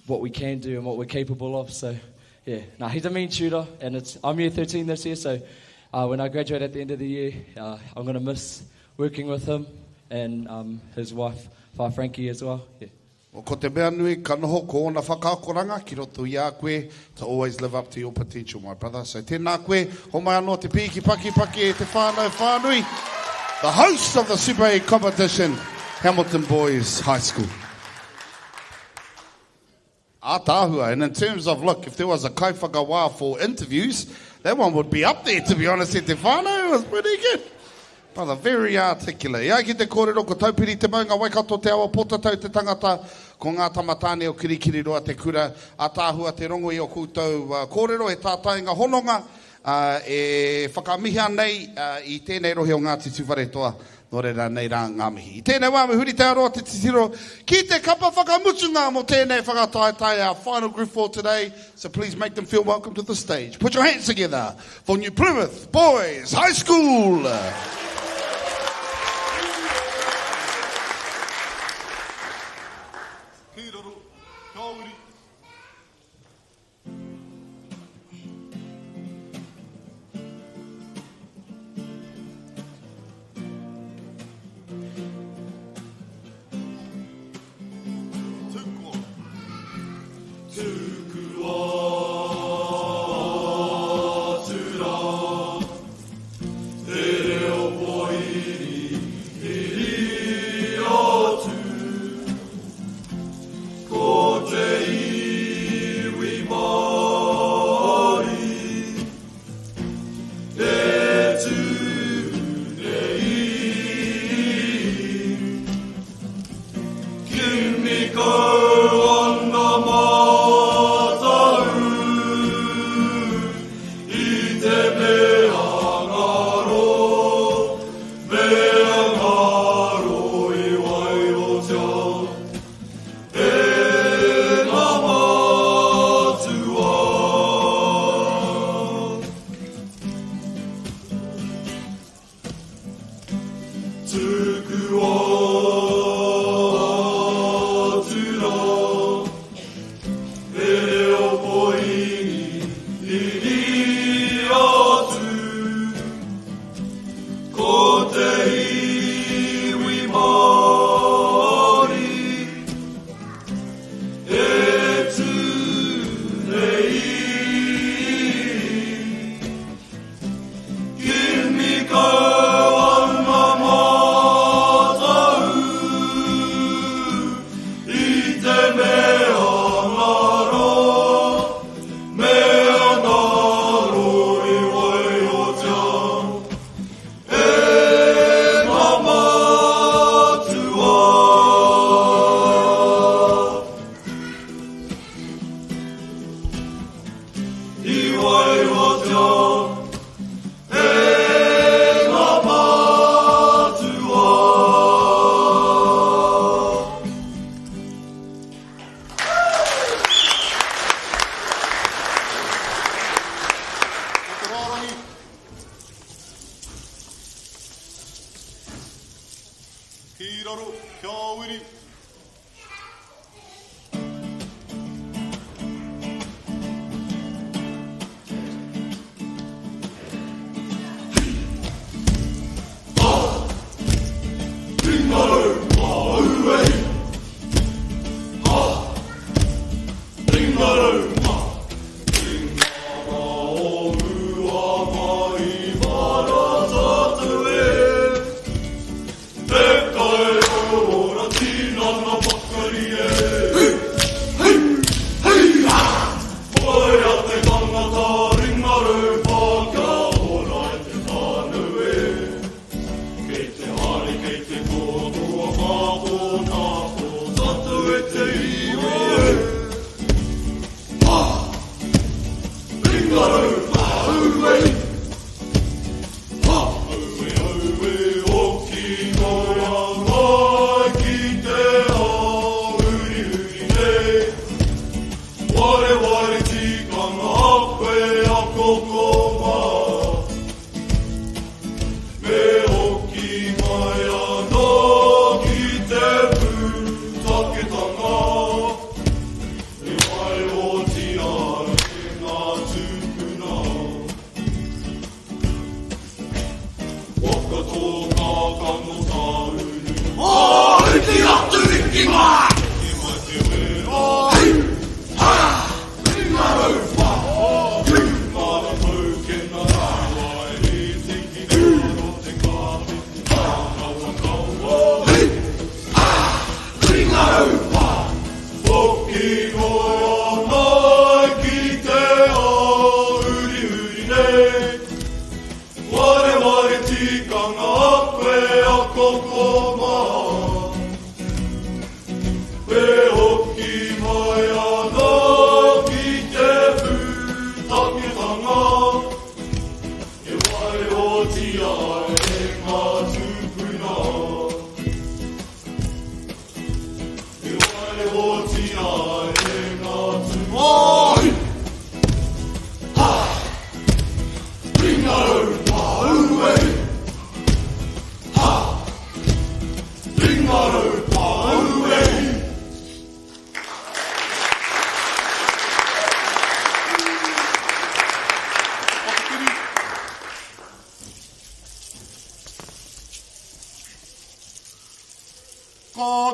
what we can do and what we're capable of. So, yeah, nah, he's a mean tutor. And it's, I'm year 13 this year, so uh, when I graduate at the end of the year, uh, I'm going to miss working with him and um, his wife, Wha Frankie, as well. Yeah. Well, ko te mea nui, ka noho ko ōna whakaakoranga ki roto i a koe to always live up to your potential, my brother. So tēnā koe, homai anō te pīki pakipaki e te whānau whānui, the host of the Super 8 competition, Hamilton Boys High School. Ātaahua. And in terms of, look, if there was a kaiwhakawā for interviews, that one would be up there, to be honest, e te whānau. It was pretty good. Brother, very articulate. E ai ki te kōrero, ko Taupiri te maunga, Waikato te awa, Potatau te tangata, ko ngā tama tāne o Kirikiriroa te kura. Ātaahua te rongo i o koutou kōrero, he tātainga hononga e whakamihia nei i tēnei rohe o Ngāti Tūwharetoa. Nō reira, nei rā ngā mihi. I tēnei wā, me huri te aroa te titiro ki te kapa whakamutunga mō tēnei whakataetae, our final group for today, so please make them feel welcome to the stage. Put your hands together for New Plymouth Boys High School! Ki raro, ka wiri. Ki raro, kia wiri.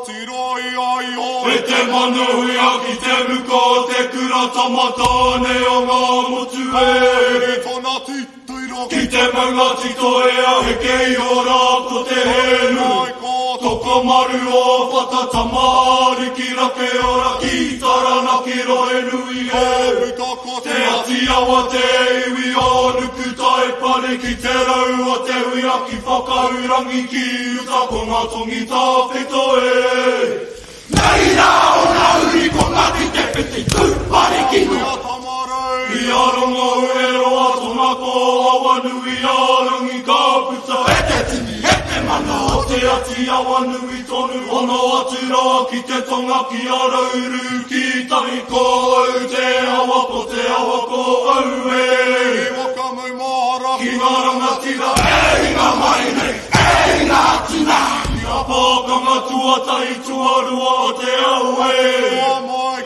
E te manu huia ki te muka o te kura tama tāne o ngā motu e. Ki te maunga titoea heke iho rā ko te hēnu. Tokomaru o Whata tama ariki Rakeora ki Taranaki rohe nui e. Te Ati Awa te iwi o Nukutai pari ki te rau o te huia ki Whakaurangi ki uta ko ngā tongi tawhito e. Nei rā ōna uri ko Ngāti Te Whiti Tūparikino. I a Rongohueroa tōna ko Awanuiārangi ka puta e te tini, e te mana o Te Ati Awanui tonu hono atu rā ki te tonga ki a Rauru ki tahi ko au te awa ko te awa ko au e. Ki ngā rangatira e hinga mai nei, e hinga atu nā. Ki ngā pākanga tuatahi tuarua o te ao e.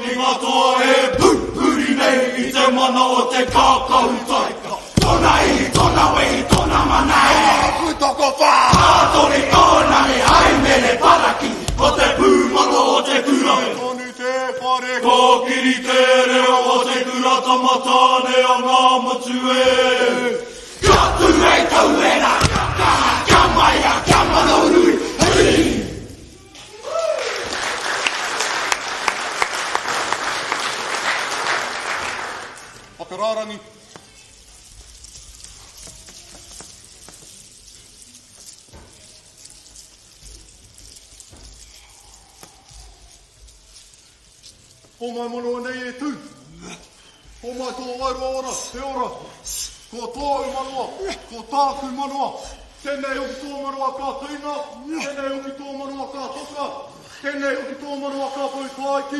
Ki ngā toa e pupuri nei i te mana o te kākahu taika. Tōna ihi, tōna wehi, tōna mana e. Tokowhā! Hātori Ōnare, Haimere Paraki, ko te pūmanawa o te kura. Kōkiri te reo o te kura tama tāne o ngā motu e. Ka tū hei tauera, kia kaha, kia maia, kia manawanui, hei! Whakarārangi. Hōmai manawa nei e tū. Hōmai tō wairua ora, te ora. Ko tōu manawa, ko tāku manawa. Tēnei hoki tō manawa ka teina, tēnei hoki tō manawa ka toka, tēnei hoki tō manawa ka pou tāiki.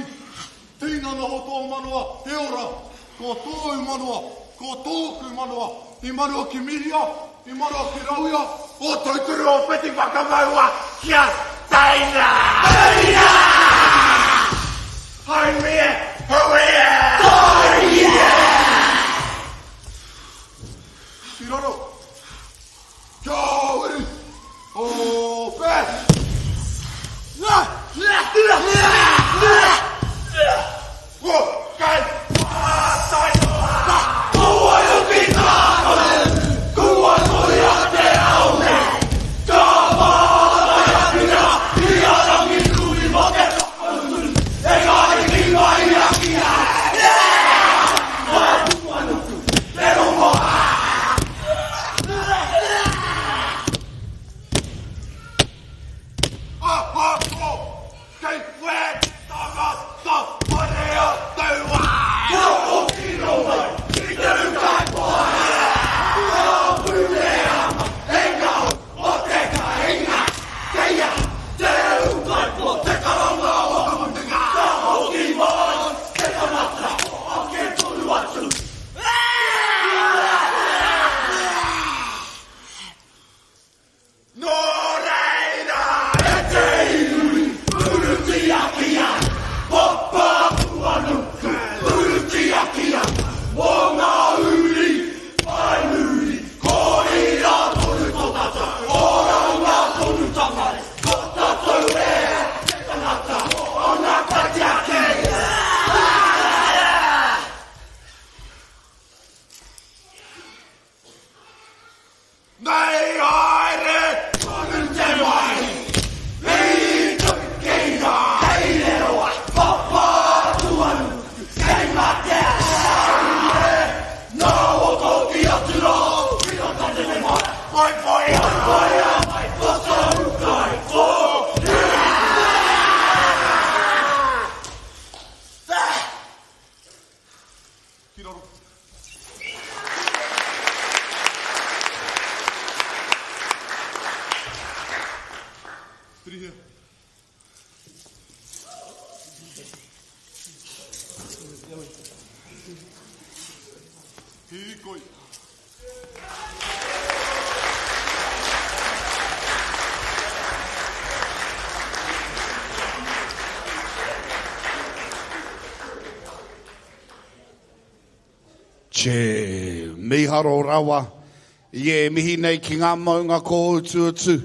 Tīnana o tō manawa, te ora. Ko tōu manawa, ko tōku manawa. I manawa ki Mihia, I manawa ki Rauia, o Tautoru o Whiti Whakamaua kia teina! Teina! Haumia, huia! Tōria! Ki raro! Kia uru! Ope! Kei wē tangata haere atu ai. Kia hoki rō mai ki te ūkaipō. Ka pune ama e ngā o te kāinga. Kei a te ūkaipō te karanga o ka mutunga. Ka hoki mai te tangata ake tonu atu. Nō reira e te iwi, purutia ki a Papatūānuku, purutia ki a mō ngā uri whai muri, koira tonu tō tātou oranga tonutanga, ko tātou e te tangata o ngā kaitiaki. Nei haere tonu te wai i tuki rā. Kei rero a Papatūānuku, kei mate a Haere. Nā hoki atu rā, whiro tātene mai. Whai whai a whai a mai whata ukai tō. Ki raro. Pirihia. Hīkoi. Che, mīharo rawa. I e mihi nei ki ngā maunga kōutuutu.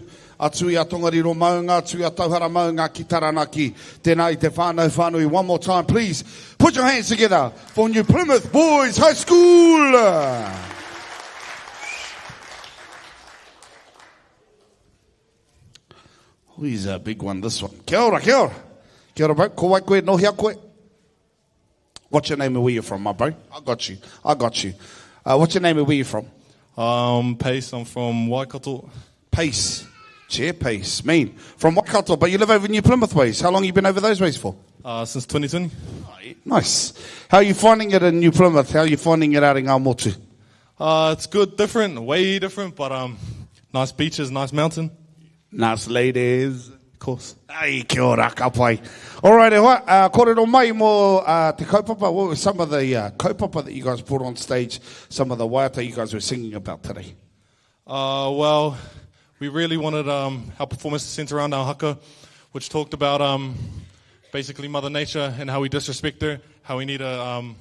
Atu i a Tongariro Maunga, atu i a Tauhara Maunga ki Taranaki. Tēnā i te whānau whānui. One more time, please. Put your hands together for New Plymouth Boys High School. Oh, he's a big one, this one. Kia ora, kia ora. Kia ora, bro. Ko wai koe, no hea koe? What's your name and where you from, my bro? I got you. I got you. Uh, what's your name and where you from? Um, Pace. I'm from Waikato. Pace. Chair Pace. Mean. From Waikato, but you live over New Plymouth ways. How long you been over those ways for? Uh, since 2020. Nice. How are you finding it in New Plymouth? How are you finding it out in Ngāmotu? Uh, it's good, different, way different, but um, nice beaches, nice mountain. Nice ladies. Of course. Ai, kia ora, ka pai. All right, e hoa, uh, kōrero mai mō uh, te kaupapa. What were some of the uh, kaupapa that you guys brought on stage, some of the waiata you guys were singing about today? Uh, well, we really wanted um, our performance to center around our haka, which talked about um, basically Mother Nature and how we disrespect her, how we need to, um,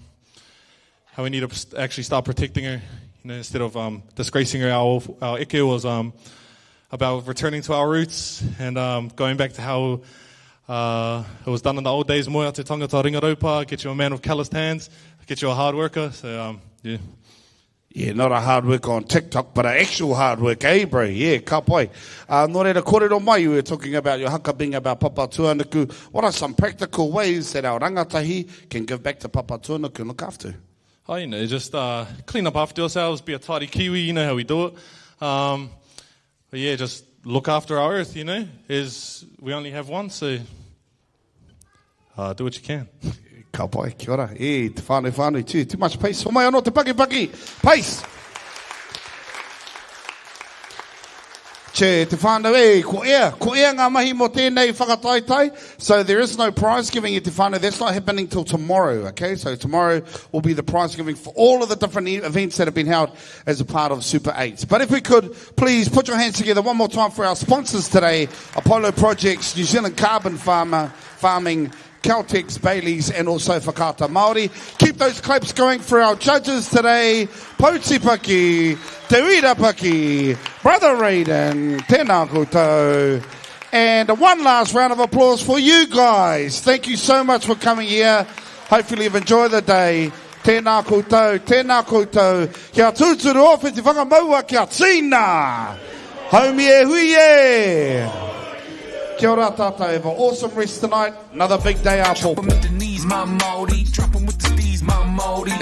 how we need to actually start protecting her, you know, instead of um, disgracing her. Our, our eke was um, about returning to our roots and um, going back to how uh, it was done in the old days. Moe te tangata ringa raupa, get you a man with calloused hands, get you a hard worker. So, um, yeah. Yeah, not a hard work on TikTok, but an actual hard work, eh, bro? Yeah, ka pai. Uh, nō reira, kōrero mai, we were talking about your haka being about Papatūānuku. What are some practical ways that our rangatahi can give back to Papatūānuku and look after? Oh, you know, just uh, clean up after yourselves, be a tidy Kiwi, you know how we do it. Um, but yeah, just look after our earth, you know. Is we only have one, so uh, do what you can. Ka pai, kia ora. E, te whānau whānui, too. Too much pace. Homai anō te paki paki. Pace! Che, te whānau e, ko ea, ko ea ngā mahi mō tēnei whakataetae. So there is no prize giving at te whānau. That's not happening till tomorrow, okay? So tomorrow will be the prize giving for all of the different events that have been held as a part of Super 8. But if we could, please put your hands together one more time for our sponsors today, Apollo Projects, New Zealand Carbon Farmer, Farming, Caltex, Bailey's, and also Whakaata Māori. Keep those claps going for our judges today. Poti Paki, Te Uira Paki, Brother Raiden, tēnā koutou. And one last round of applause for you guys. Thank you so much for coming here. Hopefully you've enjoyed the day. Tēnā koutou, tēnā koutou. Kia tūturu o whiti whakamaua, kia tīna! Haumi e hui e! Kia ora tātou. Have an awesome rest tonight. Another big day Drop 'em āpōpō. at the knees, my Māori. Drop 'em with the steez, my Māori.